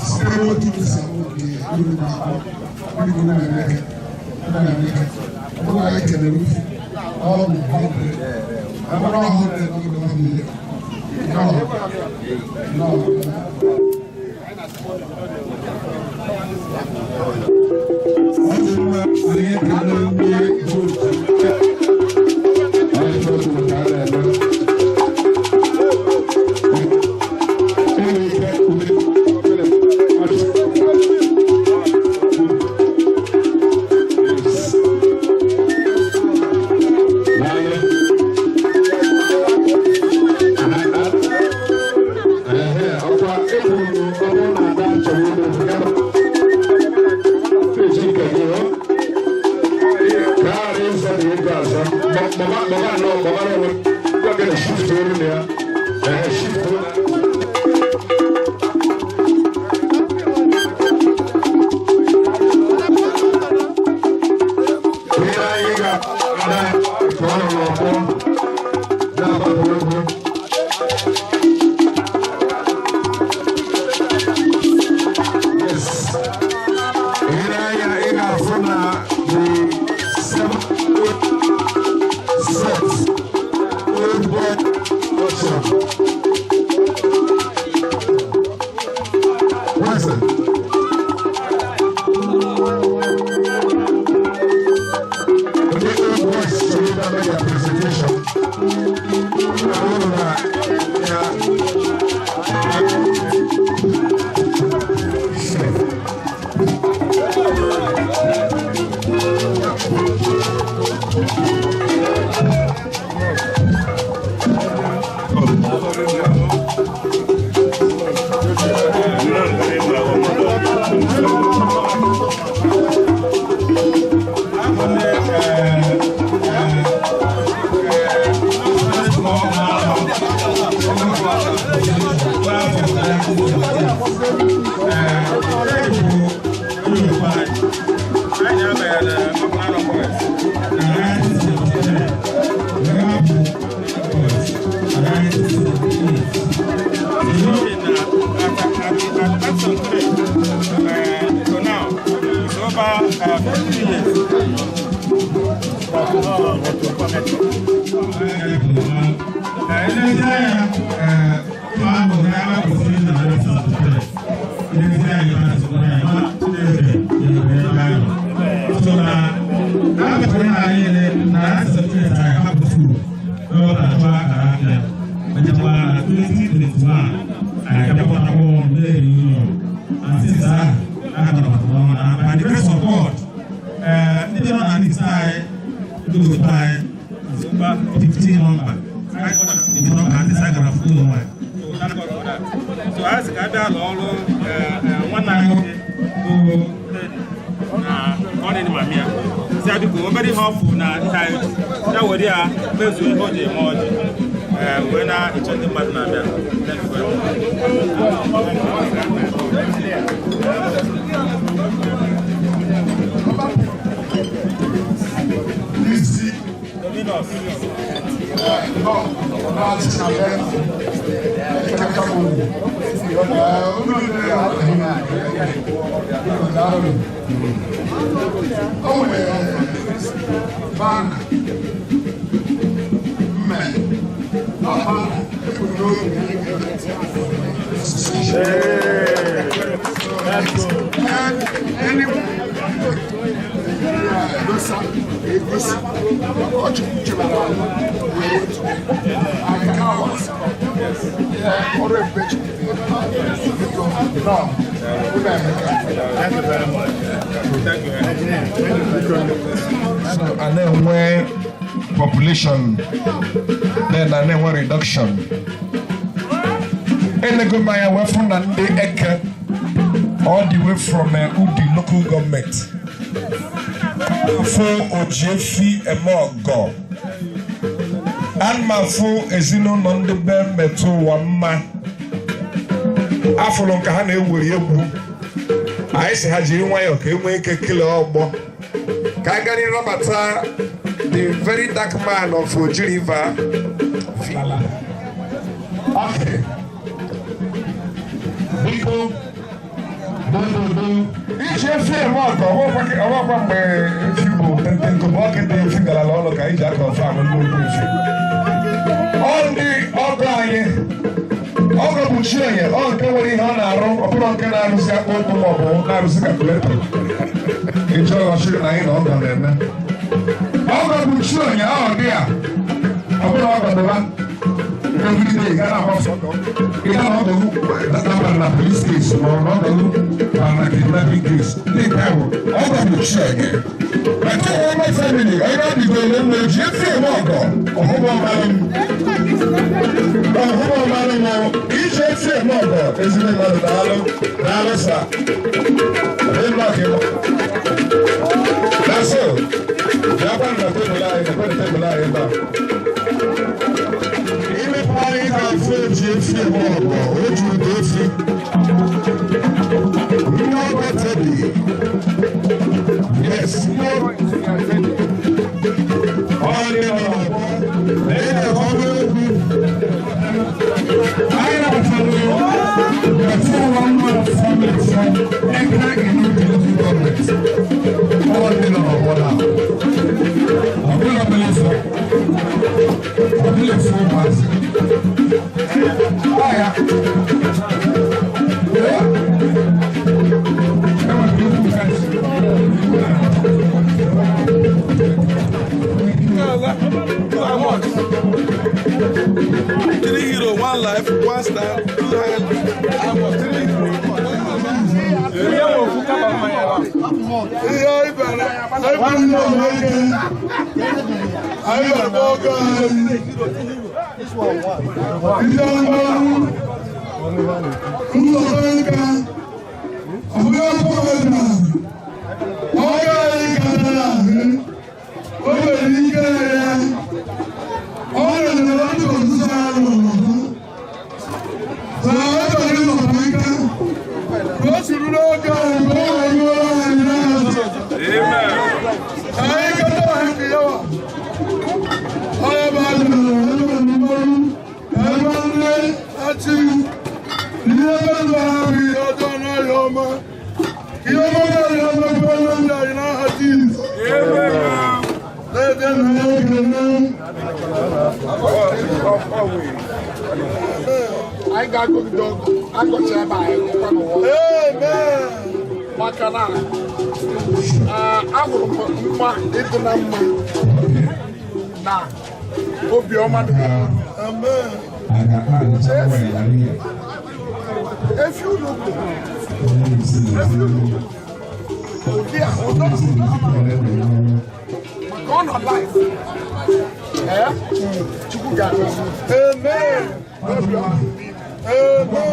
Site n'otu ụzọ nwoke uru na-akpọ, biko na-emeke, na-emeke. Ọ bụrụ na anyị kelere ufu, ọ bụ 100. Ọ bụrụ 100, ọ bụ 1 million. No. No. O nwere bana mme ọba ebumnobi na anyị ga-eweta. Egosi egosi ọchukwu chebara anyị wee otu aka ọzọ ọrụ ebube Chukwu biko nọ ụlọ Emeka. So a na-enwe population, then a na-enwe reduction. Enego m anya wee fụ na ndị Eke all the way from Udi local government fụ Ojiefi eme ọgọ ana m afụ ezinụlọ ndị be metụ ụwa mma afụrụ nke ha na-ewuri egwu anyị si ha jiri nwayọọ ka e nwee ike kelee ọgbọ ka a gara ịrọbata the very dark man of Oji River. Okay. Biko, dododo, iji efi eme ọgọ, ọwakwa mgbe efi bụ mpempe nkụ, ọ kịta efi galala ọnụ ka iji aka ọfọ ahụ ndị okwu efi. Ọ ndị ọgọ anyị, ọgọ bụ chi onye, ọ nke nwere ihe ọ na-arụ, ọ bụrụ nke na-arụzi akpụ ụkwụ ma ọ bụ na-arụzi calculator. Ịchọ ọchịrị na anyị na ọgọ na-eme. Ọgọ bụ chi onye, ọ dị a, ọ bụrụ ọgọ dịba. Every day, you gotta have you gotta have na police case ma ọ na ọgọ na kidnapping case. Ndị nke ahụ, ọgọ bụ chi onye. But all my family, I got the go na ji efi eme ọgọ, ọhụrụ ọmalụ m. Ọhụrụ ọmalụ m, iji efi eme ọgọ, ezigbo mmadụ daalụ, daalụ sa. Dị mma ka ịma. Na so, bịakwa na tebụl anyị, ekwe na tebụl anyị ebe a. Imepe anyị ga-afụ eji efi eme ọgọ, o juru ka efi. Nwa ọgọ tebi. Yes. Ọ dị n'ọgbọ, na-ede ọrụ egwu. Anyị na-achọrọ the 411 family from Eka Inu local government. Ọ dị n'ọgbọ na. Ọ bụla obere ife. Ọ bụla efu ụmụazị. Ọ ya. Ee. Enwere nnukwu fence. Three hero, one life, one stand, two hand. I was three hero. Nwanne m nwoke, anyị ga-agba ọgọ anyị. Ndị ọrụ nzukọ nka, ọbụla ọbụla ọgọ anyị gara ahụ, o nwere ike ya, ọ rịọrọ ndị ọzụzụ ahụ n'ọzọ. So ọ chọrọ ịzọpụ ike, ka o siri n'oge ahụ ka ọ wee ruo anyị n'aha Jizọs. Anyị kata anyị ka ya wa. Onye bụ ajụrụ ebe mgbaru, ebe nne achị, ihe ebe ndụ ahụ ihe ọjọọ n'ahịa ọma. Ihe ọma n'ahịa ọma bụ onye ndị anyị n'aha Jizọs. Na-ede na ya ekele. Anyị ga-agụgide ọgụ agọcha ebe anyị gụkwa n'ụwa. Maka na ahụrụ m mma ịdị na mma na obiọma dị efi ụlọ ukwu efi ụlọ ukwu ụdị a ụdọ maka ọ nọ life ee Chukwu ga-agọzi. Amen. Obiọma. Amen.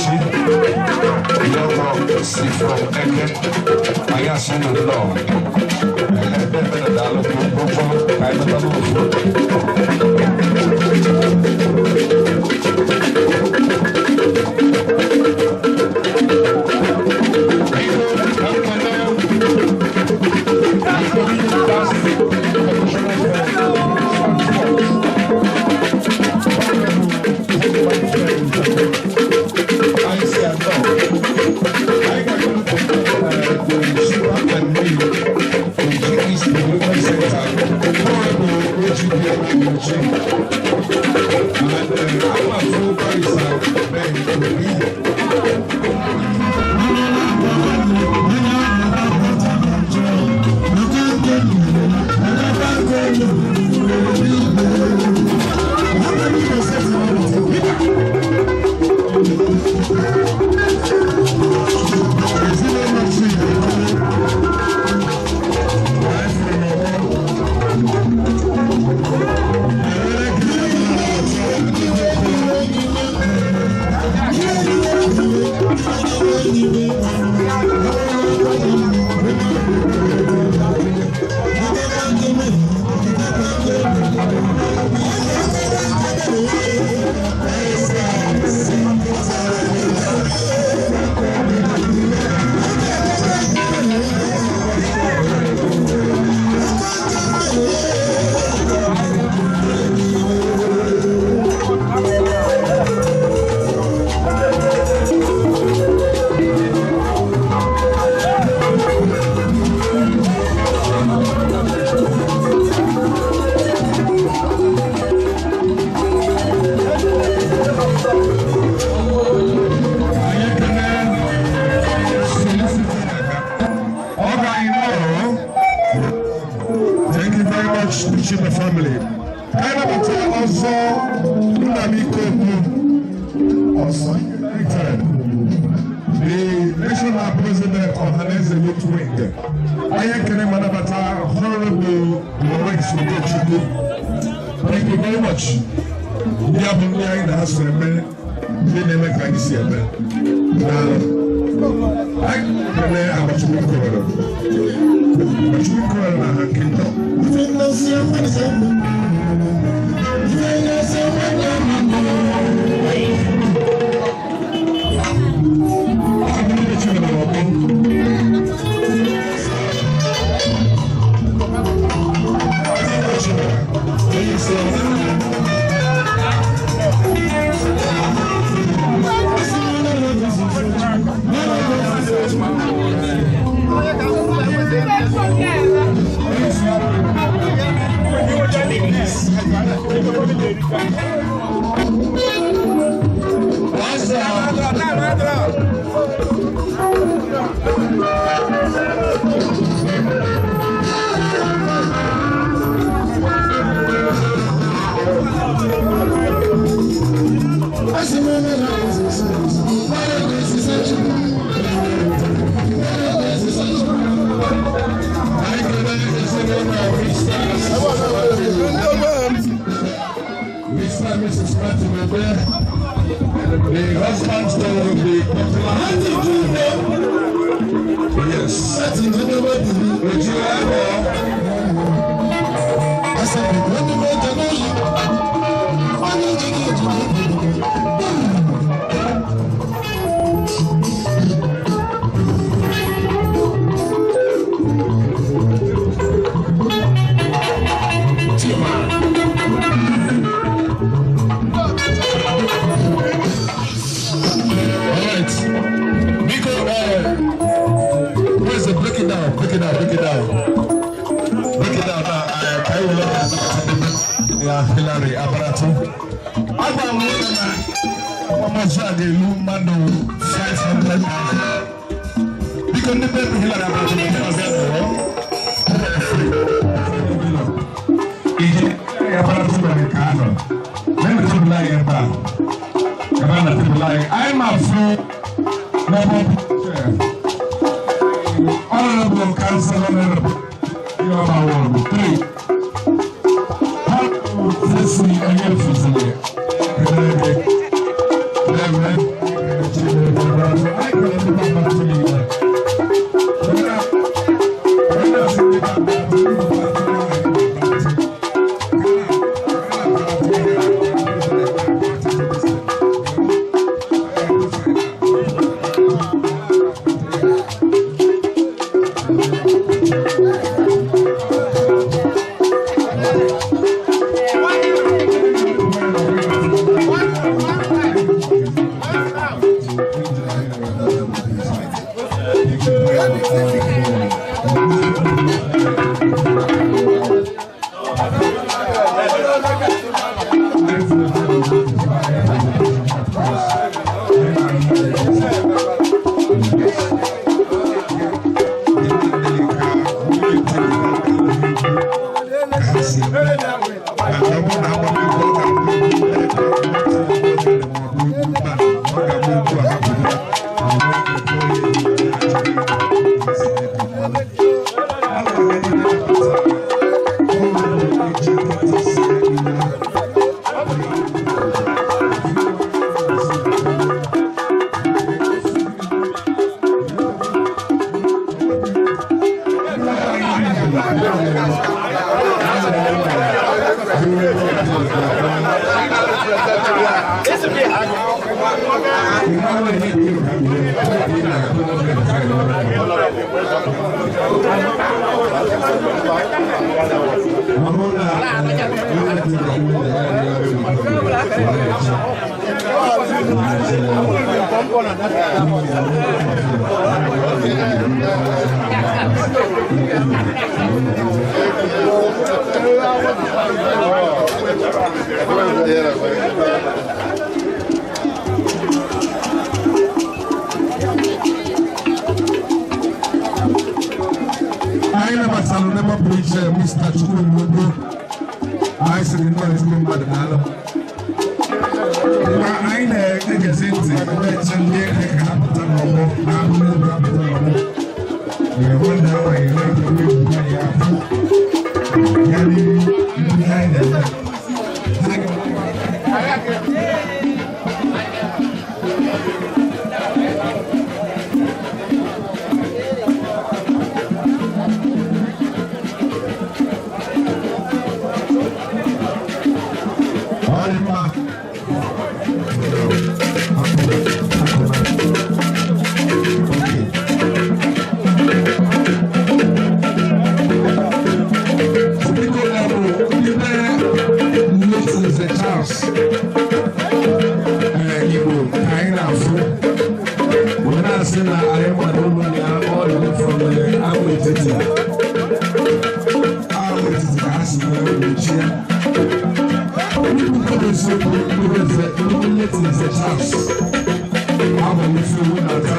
Thank you. si from Eke. Anyị asị unu nnọọ. Ebe ebe na daalụ ụgwọ ka anyị nata n'ofu. Anyị nabatara n'ebe pụrụ iche Mr. Chukwuemugbo. Anyị sịrị nnọọ ezigbo mmadụ n'alụ. Mgbe anyị na-egezi ntị na-eche ndị eke ka ha pụta n'ọgbọ na abụrụ ebe ha pụta n'ọgbọ. Ee, nwanne ha nwanyị na-ekewa egwu anyị afụ ya n'ihu ndị anyị na-eme. Ọ dị mma. Biko na bụ ndị be Nze Charles Igbo ka anyị na-afụ wee na-asị na anyị gbara ụlọ ya all the way from Agba Etiti. Agba Etiti ka ha si wee gbochie ya. Ndị eziokwu ndị nze ndị Nze Charles abụ m ife ewu na-ata.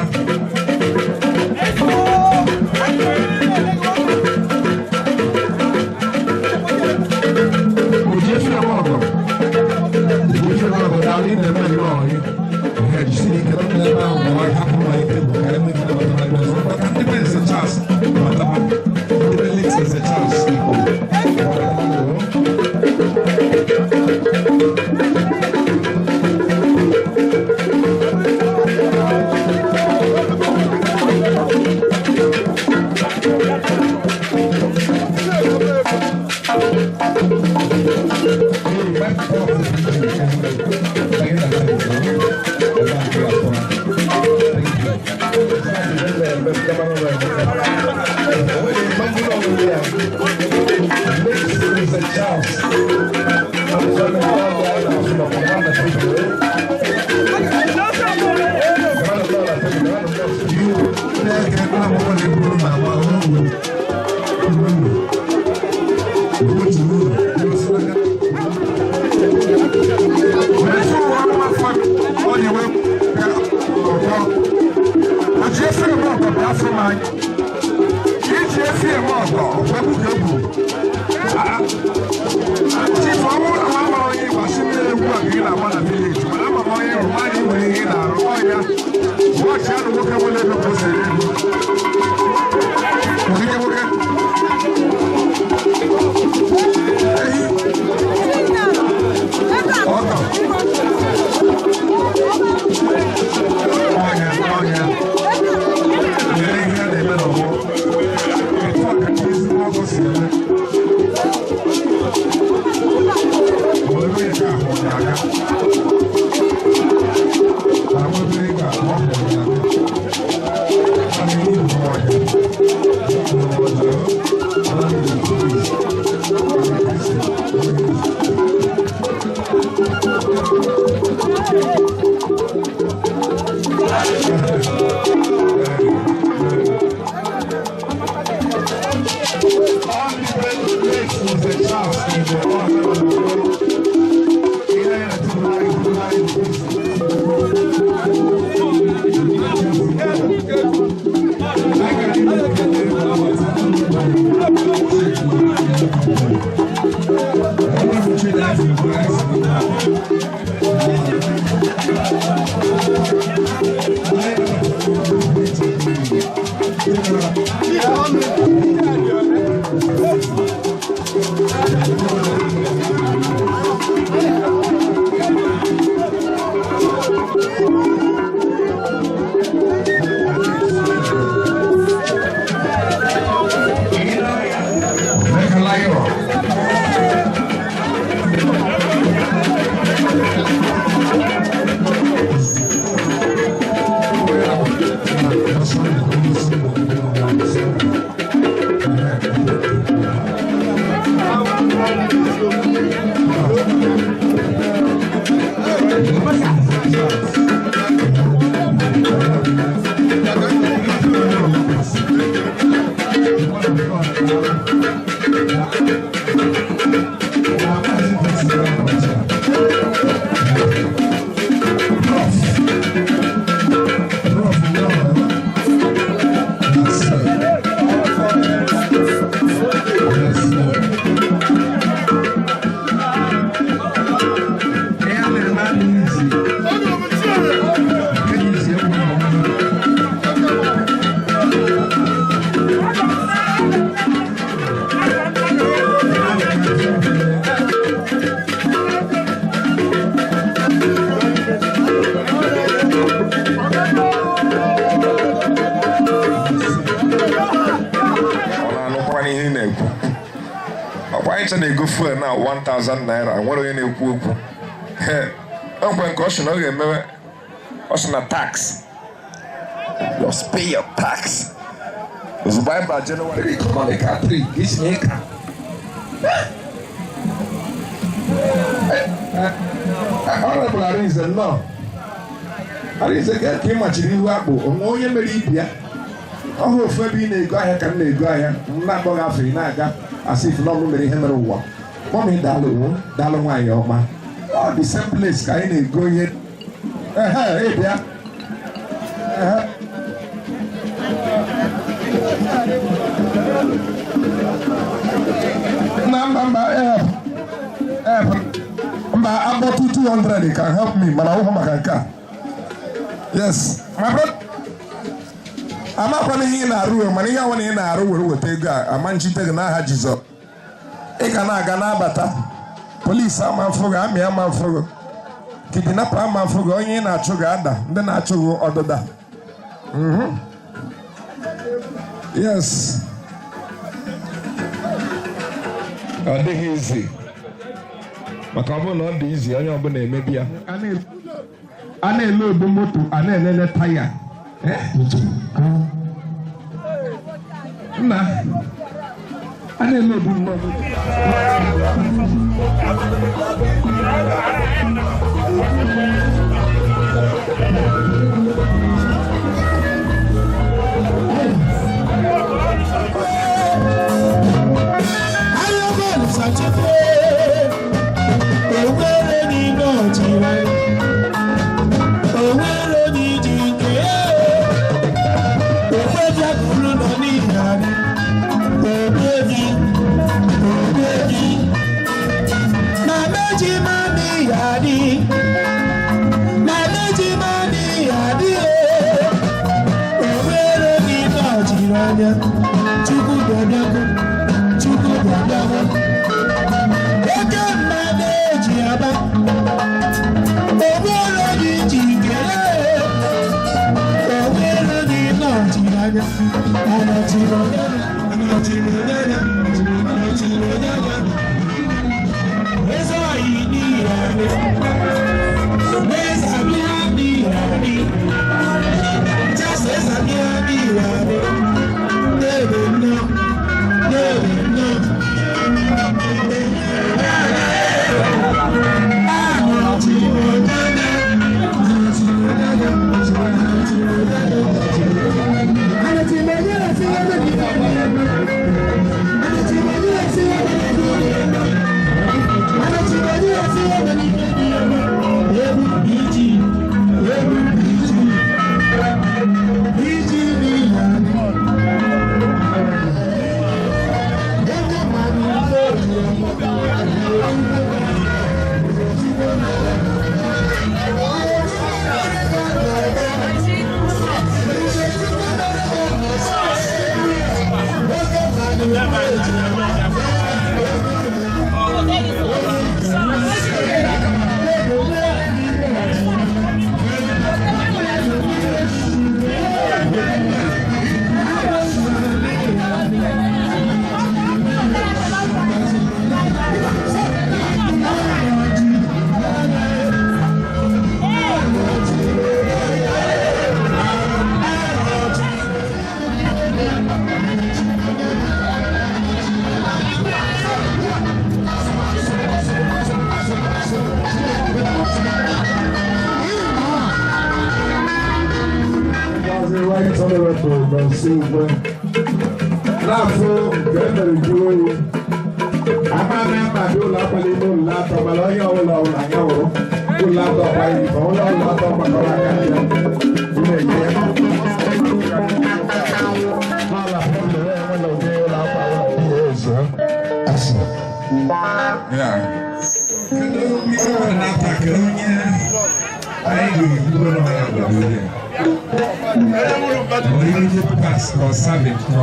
Ọ na-anụkwa n'ihe ị na-ekwu. Ọkwa anyị na-ego fuel na 1000 naira, nwere onye na-ekwu okwu. Ekwe nke ọ sị na ọ ga-emewe, ọ sị na tax, just pay your tax ozugbo anyị ba Jenụwarị economic 3 isi na ịka. Honorable Arinze, nnọọ. Arinze, ka ị machiri ihu akpụ onwe onye mere ibi ya ọhụ ofu ebe ị na-ego ahịa ka m na-ego ahịa, m na-akpọ gị afọ, ị na-aga asị if na ọmụ mere ihe mere ụwa. Mọmị, daalụ o, daalụ nwaanyị ọma. Ọ the same place ka anyị na-ego ihe. Ehe, ị bịa. Ehe. Na mba, mba, help help, mba, agbọtụ 200 can help me, mana ọhụụ maka nke a. Yes, my brother, amakwana ihe ị na-arụ, mana ihe ọbụla ị na-arụ were weta ego a, ama nchite gị n'aha Jizọs. Ị ga na-aga n'abata, polisi ama mfụ gị, army ama mfụ gị, kidnapper ama mfụ gị, onye ị na-achụ ga-ada, ndị na-achụ gị ọdịda. Yes, ọ dịghị izi, maka ọ bụrụ na ọ dị izi, onye ọbụla emebi ya. A na-ele obu moto, a na-elele taya. Nna, a na-ele obu moto. Onwere n'ime ọchịrị, onwere onye iji nke ya, okwebiagụrụ nọ n'ihi anyị, ogbebi ogbebi na meji mami ya dị, na meji mami ya dị. Onwere n'ime ọchịrị anya. Chukwu bịabịago, Chukwu bịabịago. Oke mmadụ eji aba, onwere onye iji kelee, onwere onye nọchiri anya, anọchiri onye, anọchiri onye, anọchiri onye, eze ọyị n'ihi anyị, eze bịa n'ihi anyị, chasa eze bịa n'ihi anyị, debe nnọọ, debe nnọọ. Honorable Nonso Ugwe na-afụ nke e mere jụrụ oyi. Ama ama ama dị ụlọ akwali ime ụlọ atọ, mana onye ọbụla ọbụla anya wụrụ ụlọ atọ kwa iri ma ụlọ ụlọ atọ gbakọrọ aka ya na-enye ya. N'ala ụlọ ya enwela ụdị ụlọ akwa ụlọ dị ya ezo asị. Ya. Kedu mmiri ọ na-ata kedu onye anyị ga-ebido n'ọya obodo onye? Onye pass or service or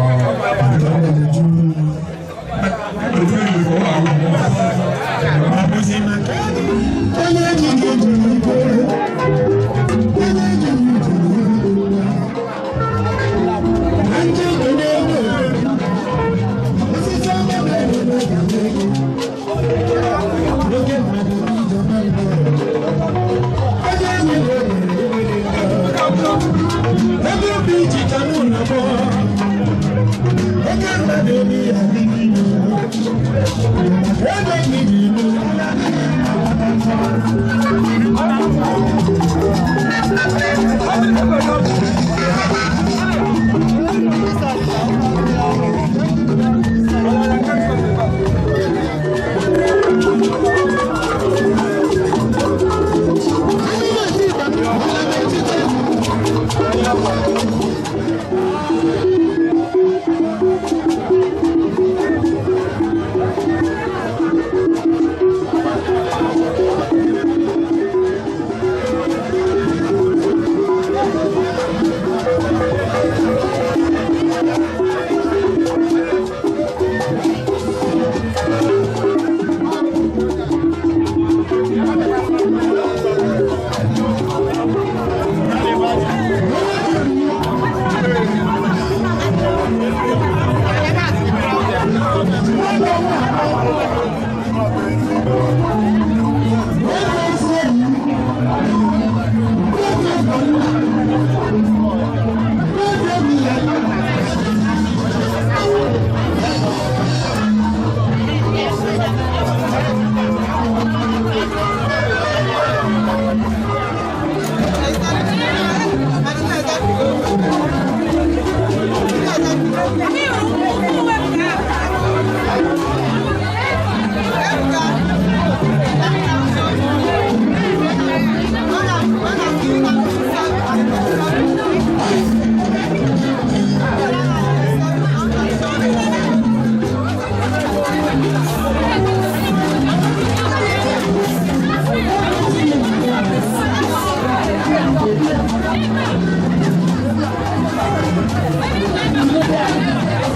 Yeah.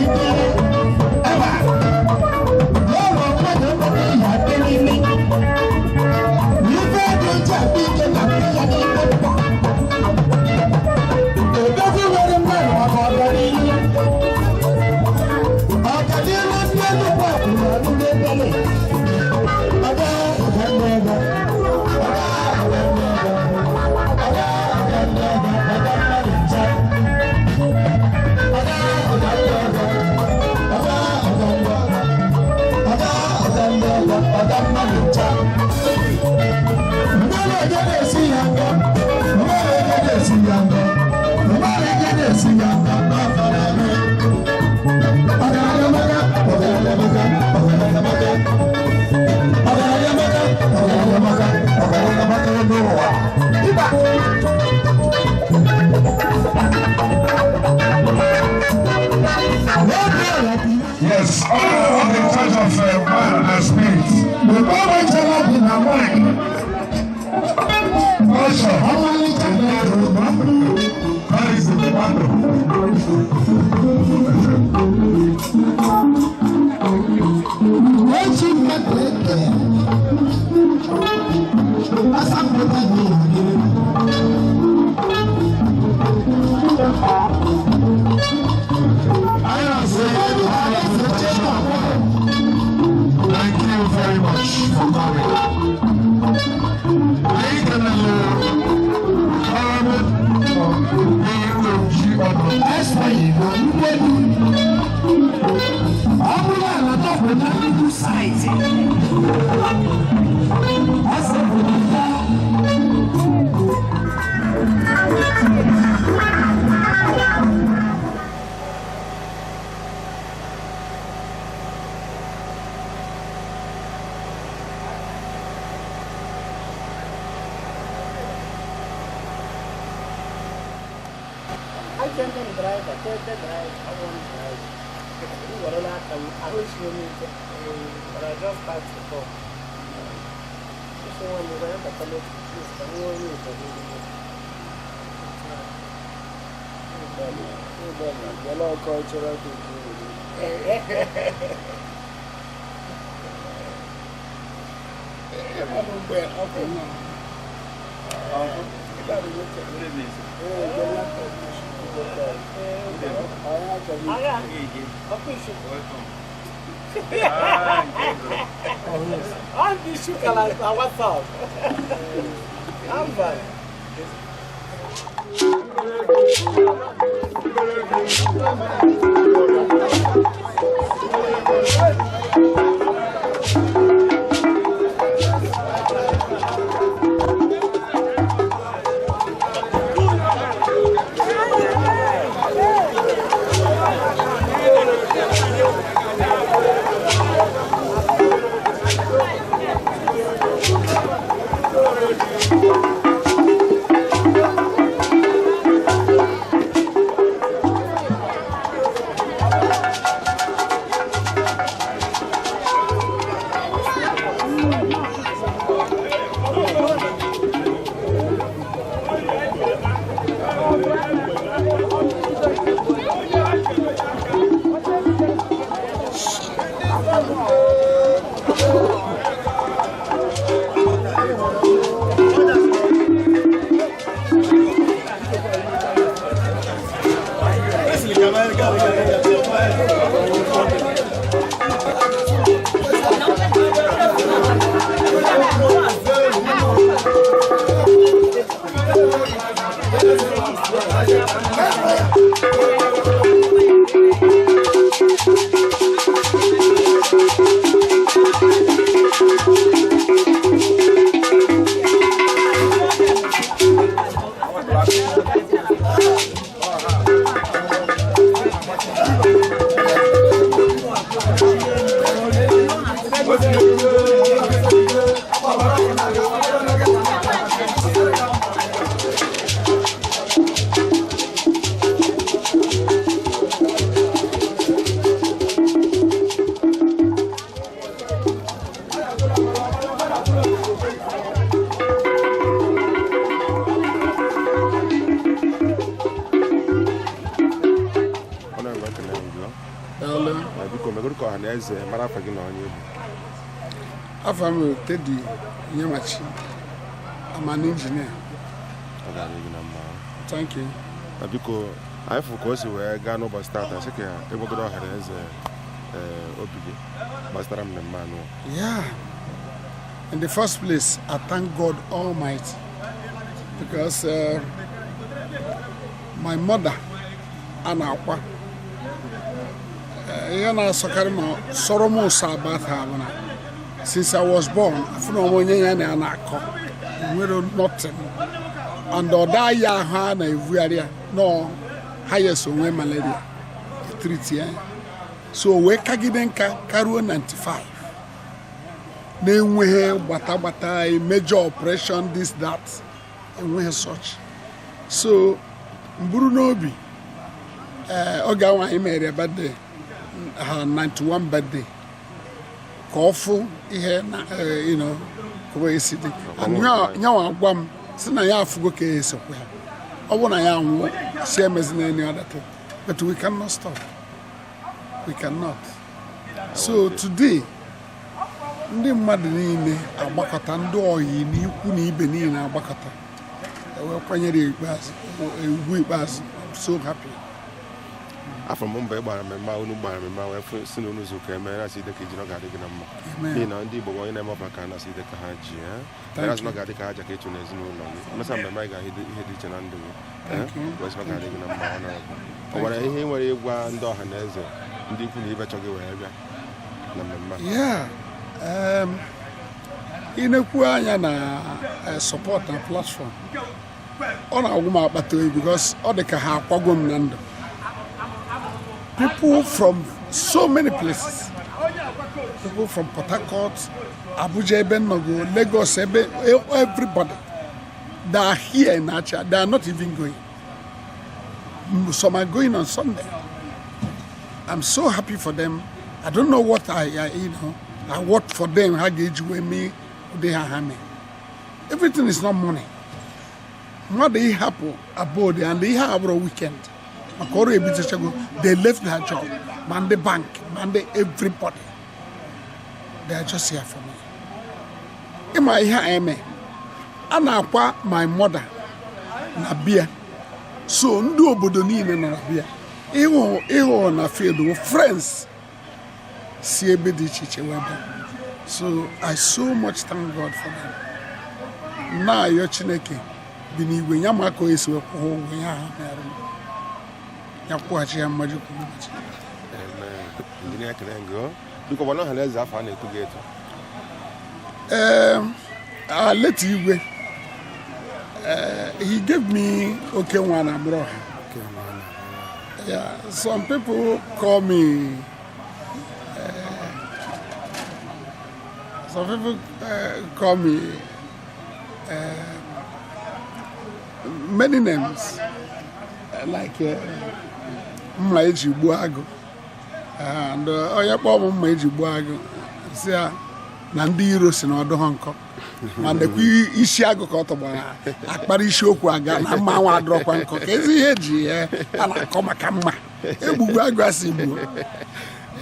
Thank you. Yes, all in charge of wine and spirit. Culture. That is the commando. Thank you very much for coming. Anyị kelele Honorable D.O.G. Ọnụ. Ọ bụrụ na tọpụ na nnukwu saịtị, ọ sịpụrụ ya. But I just had to come. So when you went to college, please, can you only Cultural I'm the sugar like WhatsApp. I'm fine. Biko megoro ka ọha na eze mara afa gị na onye bụ. Afọ m bụ Teddy Nyemachi. I'm an engineer. Ọ ga-adị gị na mma. Thank you. Na biko anyị fụ ka o si wee gaa n'ụbọchị tata sị ka ịgwagoro ọha na eze obi gị gbasara mmemme anụ. Yeah. In the first place, I thank God Almighty because my mother, Anakwa, ihe na-asọkarị ma sọrọ m ụsọ about her bụ na since I was born, afụna m onye ya na ya na-akọ nwere nothing and ọ daa ya ahụ a na-evugharị ya nọ highest onwe malaria treat ya, so wee kagide nka karuo 95 na-enweghị gbata gbata major operation, this, that, enweghị such. So mburu n'obi, ee, oge ahụ anyị mere birthday Her 91 birthday ka ọ fụ ihe na ka o esi dị. And nyanwa gwa m si na ya afụgo ka esekwa ya, ọ bụrụ na ya anwụọ, si emezina any other thing, but we cannot stop, we cannot. So today ndị mmadụ niile agbakọta, ndị oyi na ikwu na ibe niile agbakọta, ewee kwanyere ya ikpeazụ, ugwu ikpeazụ. I'm so happy. Afọ m mbọ ị gbara mmemme a, unu gbara mmemme a wee fụ si na unu zụ ka eme na-asị ide ka iji na ọ ga-adị gị na mma. Amen. N'ihi na ndị Igbo bụ onye na-eme ọfa ka a na-asị ide ka ha ji Thank na-asị na ọ you. ga-adị ka aja ka ịchụ n'ezinụlọ gị mmesa mmemme anyị ga-ahụ ihe dị iche na ndụ gị. Thank you. Wee sị na ọ ga-adị gị na mma. Honorable, ọ nwere ihe ị nwere ịgwa ndị ọha na eze, ndị ikwu na ibe chọgị wee bịa na mmemme a? Yeah. Ị na-ekwu anya na support na platform, ọ na-agwụ m akpata oyi because ọ dị ka ha akwago m na ndụ. People from so many places, people from Port Harcourt, Abuja, ebe nnọgo, Lagos, ebe everybody, they are here in Achia. They are not even going. Some are going on Sunday. I'm so happy for them. I don't know what I you know I work for them, ha ga-eji wee mee ụdị ha mee. Everything is not money. Mmadụ ịhapụ abroad and ihe abụrụ weekend maka ọrụ ebidochago, they left their job, ma ndị bank, ma ndị everybody, they are just here for me. Ịma ihe a eme, a na-akwa my mother na bia, so ndị obodo niile nọ na bia ịhụ ịhụ na field wụ friends si ebe dị iche iche wee bịa. So I so much thank God for them. Na-ayọ Chineke bi n'igwe ya ma ka o esi wee kwụọ ụgwọ ya ha mere m, ya kwụghachi ya mmaji kwuru mmaji. Amen. Ndị na-ekele gị o. Biko gwana ọha na eze afọ a na-etu gị etu. Late Igwe, he gave me Okenwa na Amroha. Yeah, some people call me some people call me many names, like mma eji gbuo agụ, and onye kpọọ m mma eji gbuo agụ, si ya na ndị iro si na ọdụ ha nkọ, ma nekwa isi agụ ka ọ tọgbara akpara isi okwu aga na mma nwa adọrọkwa nkọ ka ezi ihe eji ya a na-akọ maka mma egbugbu agụ asị gbuo.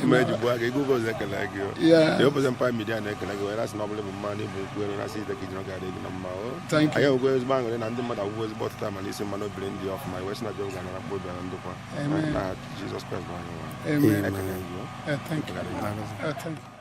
Mma eji gbuo agụ, ego ụbọchị ekele gị o. Yeah. The Opposite Empire Media na-ekele gị wee na-asị na ọ bụla bụ mma na ịbụ nkwụ elu, na-asị ide ka iji na ọ ga-adị gị na mma o. Thank you. Anyị enwekwa ezigbo aṅụrị na ndị mmadụ agwụgwọ ezigbo ọtụtụ ama n'isi mmanụ obiri ndị ọfụma, wee sị na Jehova ga-anara mkpụrụ obi na ndokwa. Amen. Na Jizọs Kraịst bụ onye nwe. Amen. Ekele gị o. Thank you. Thank you.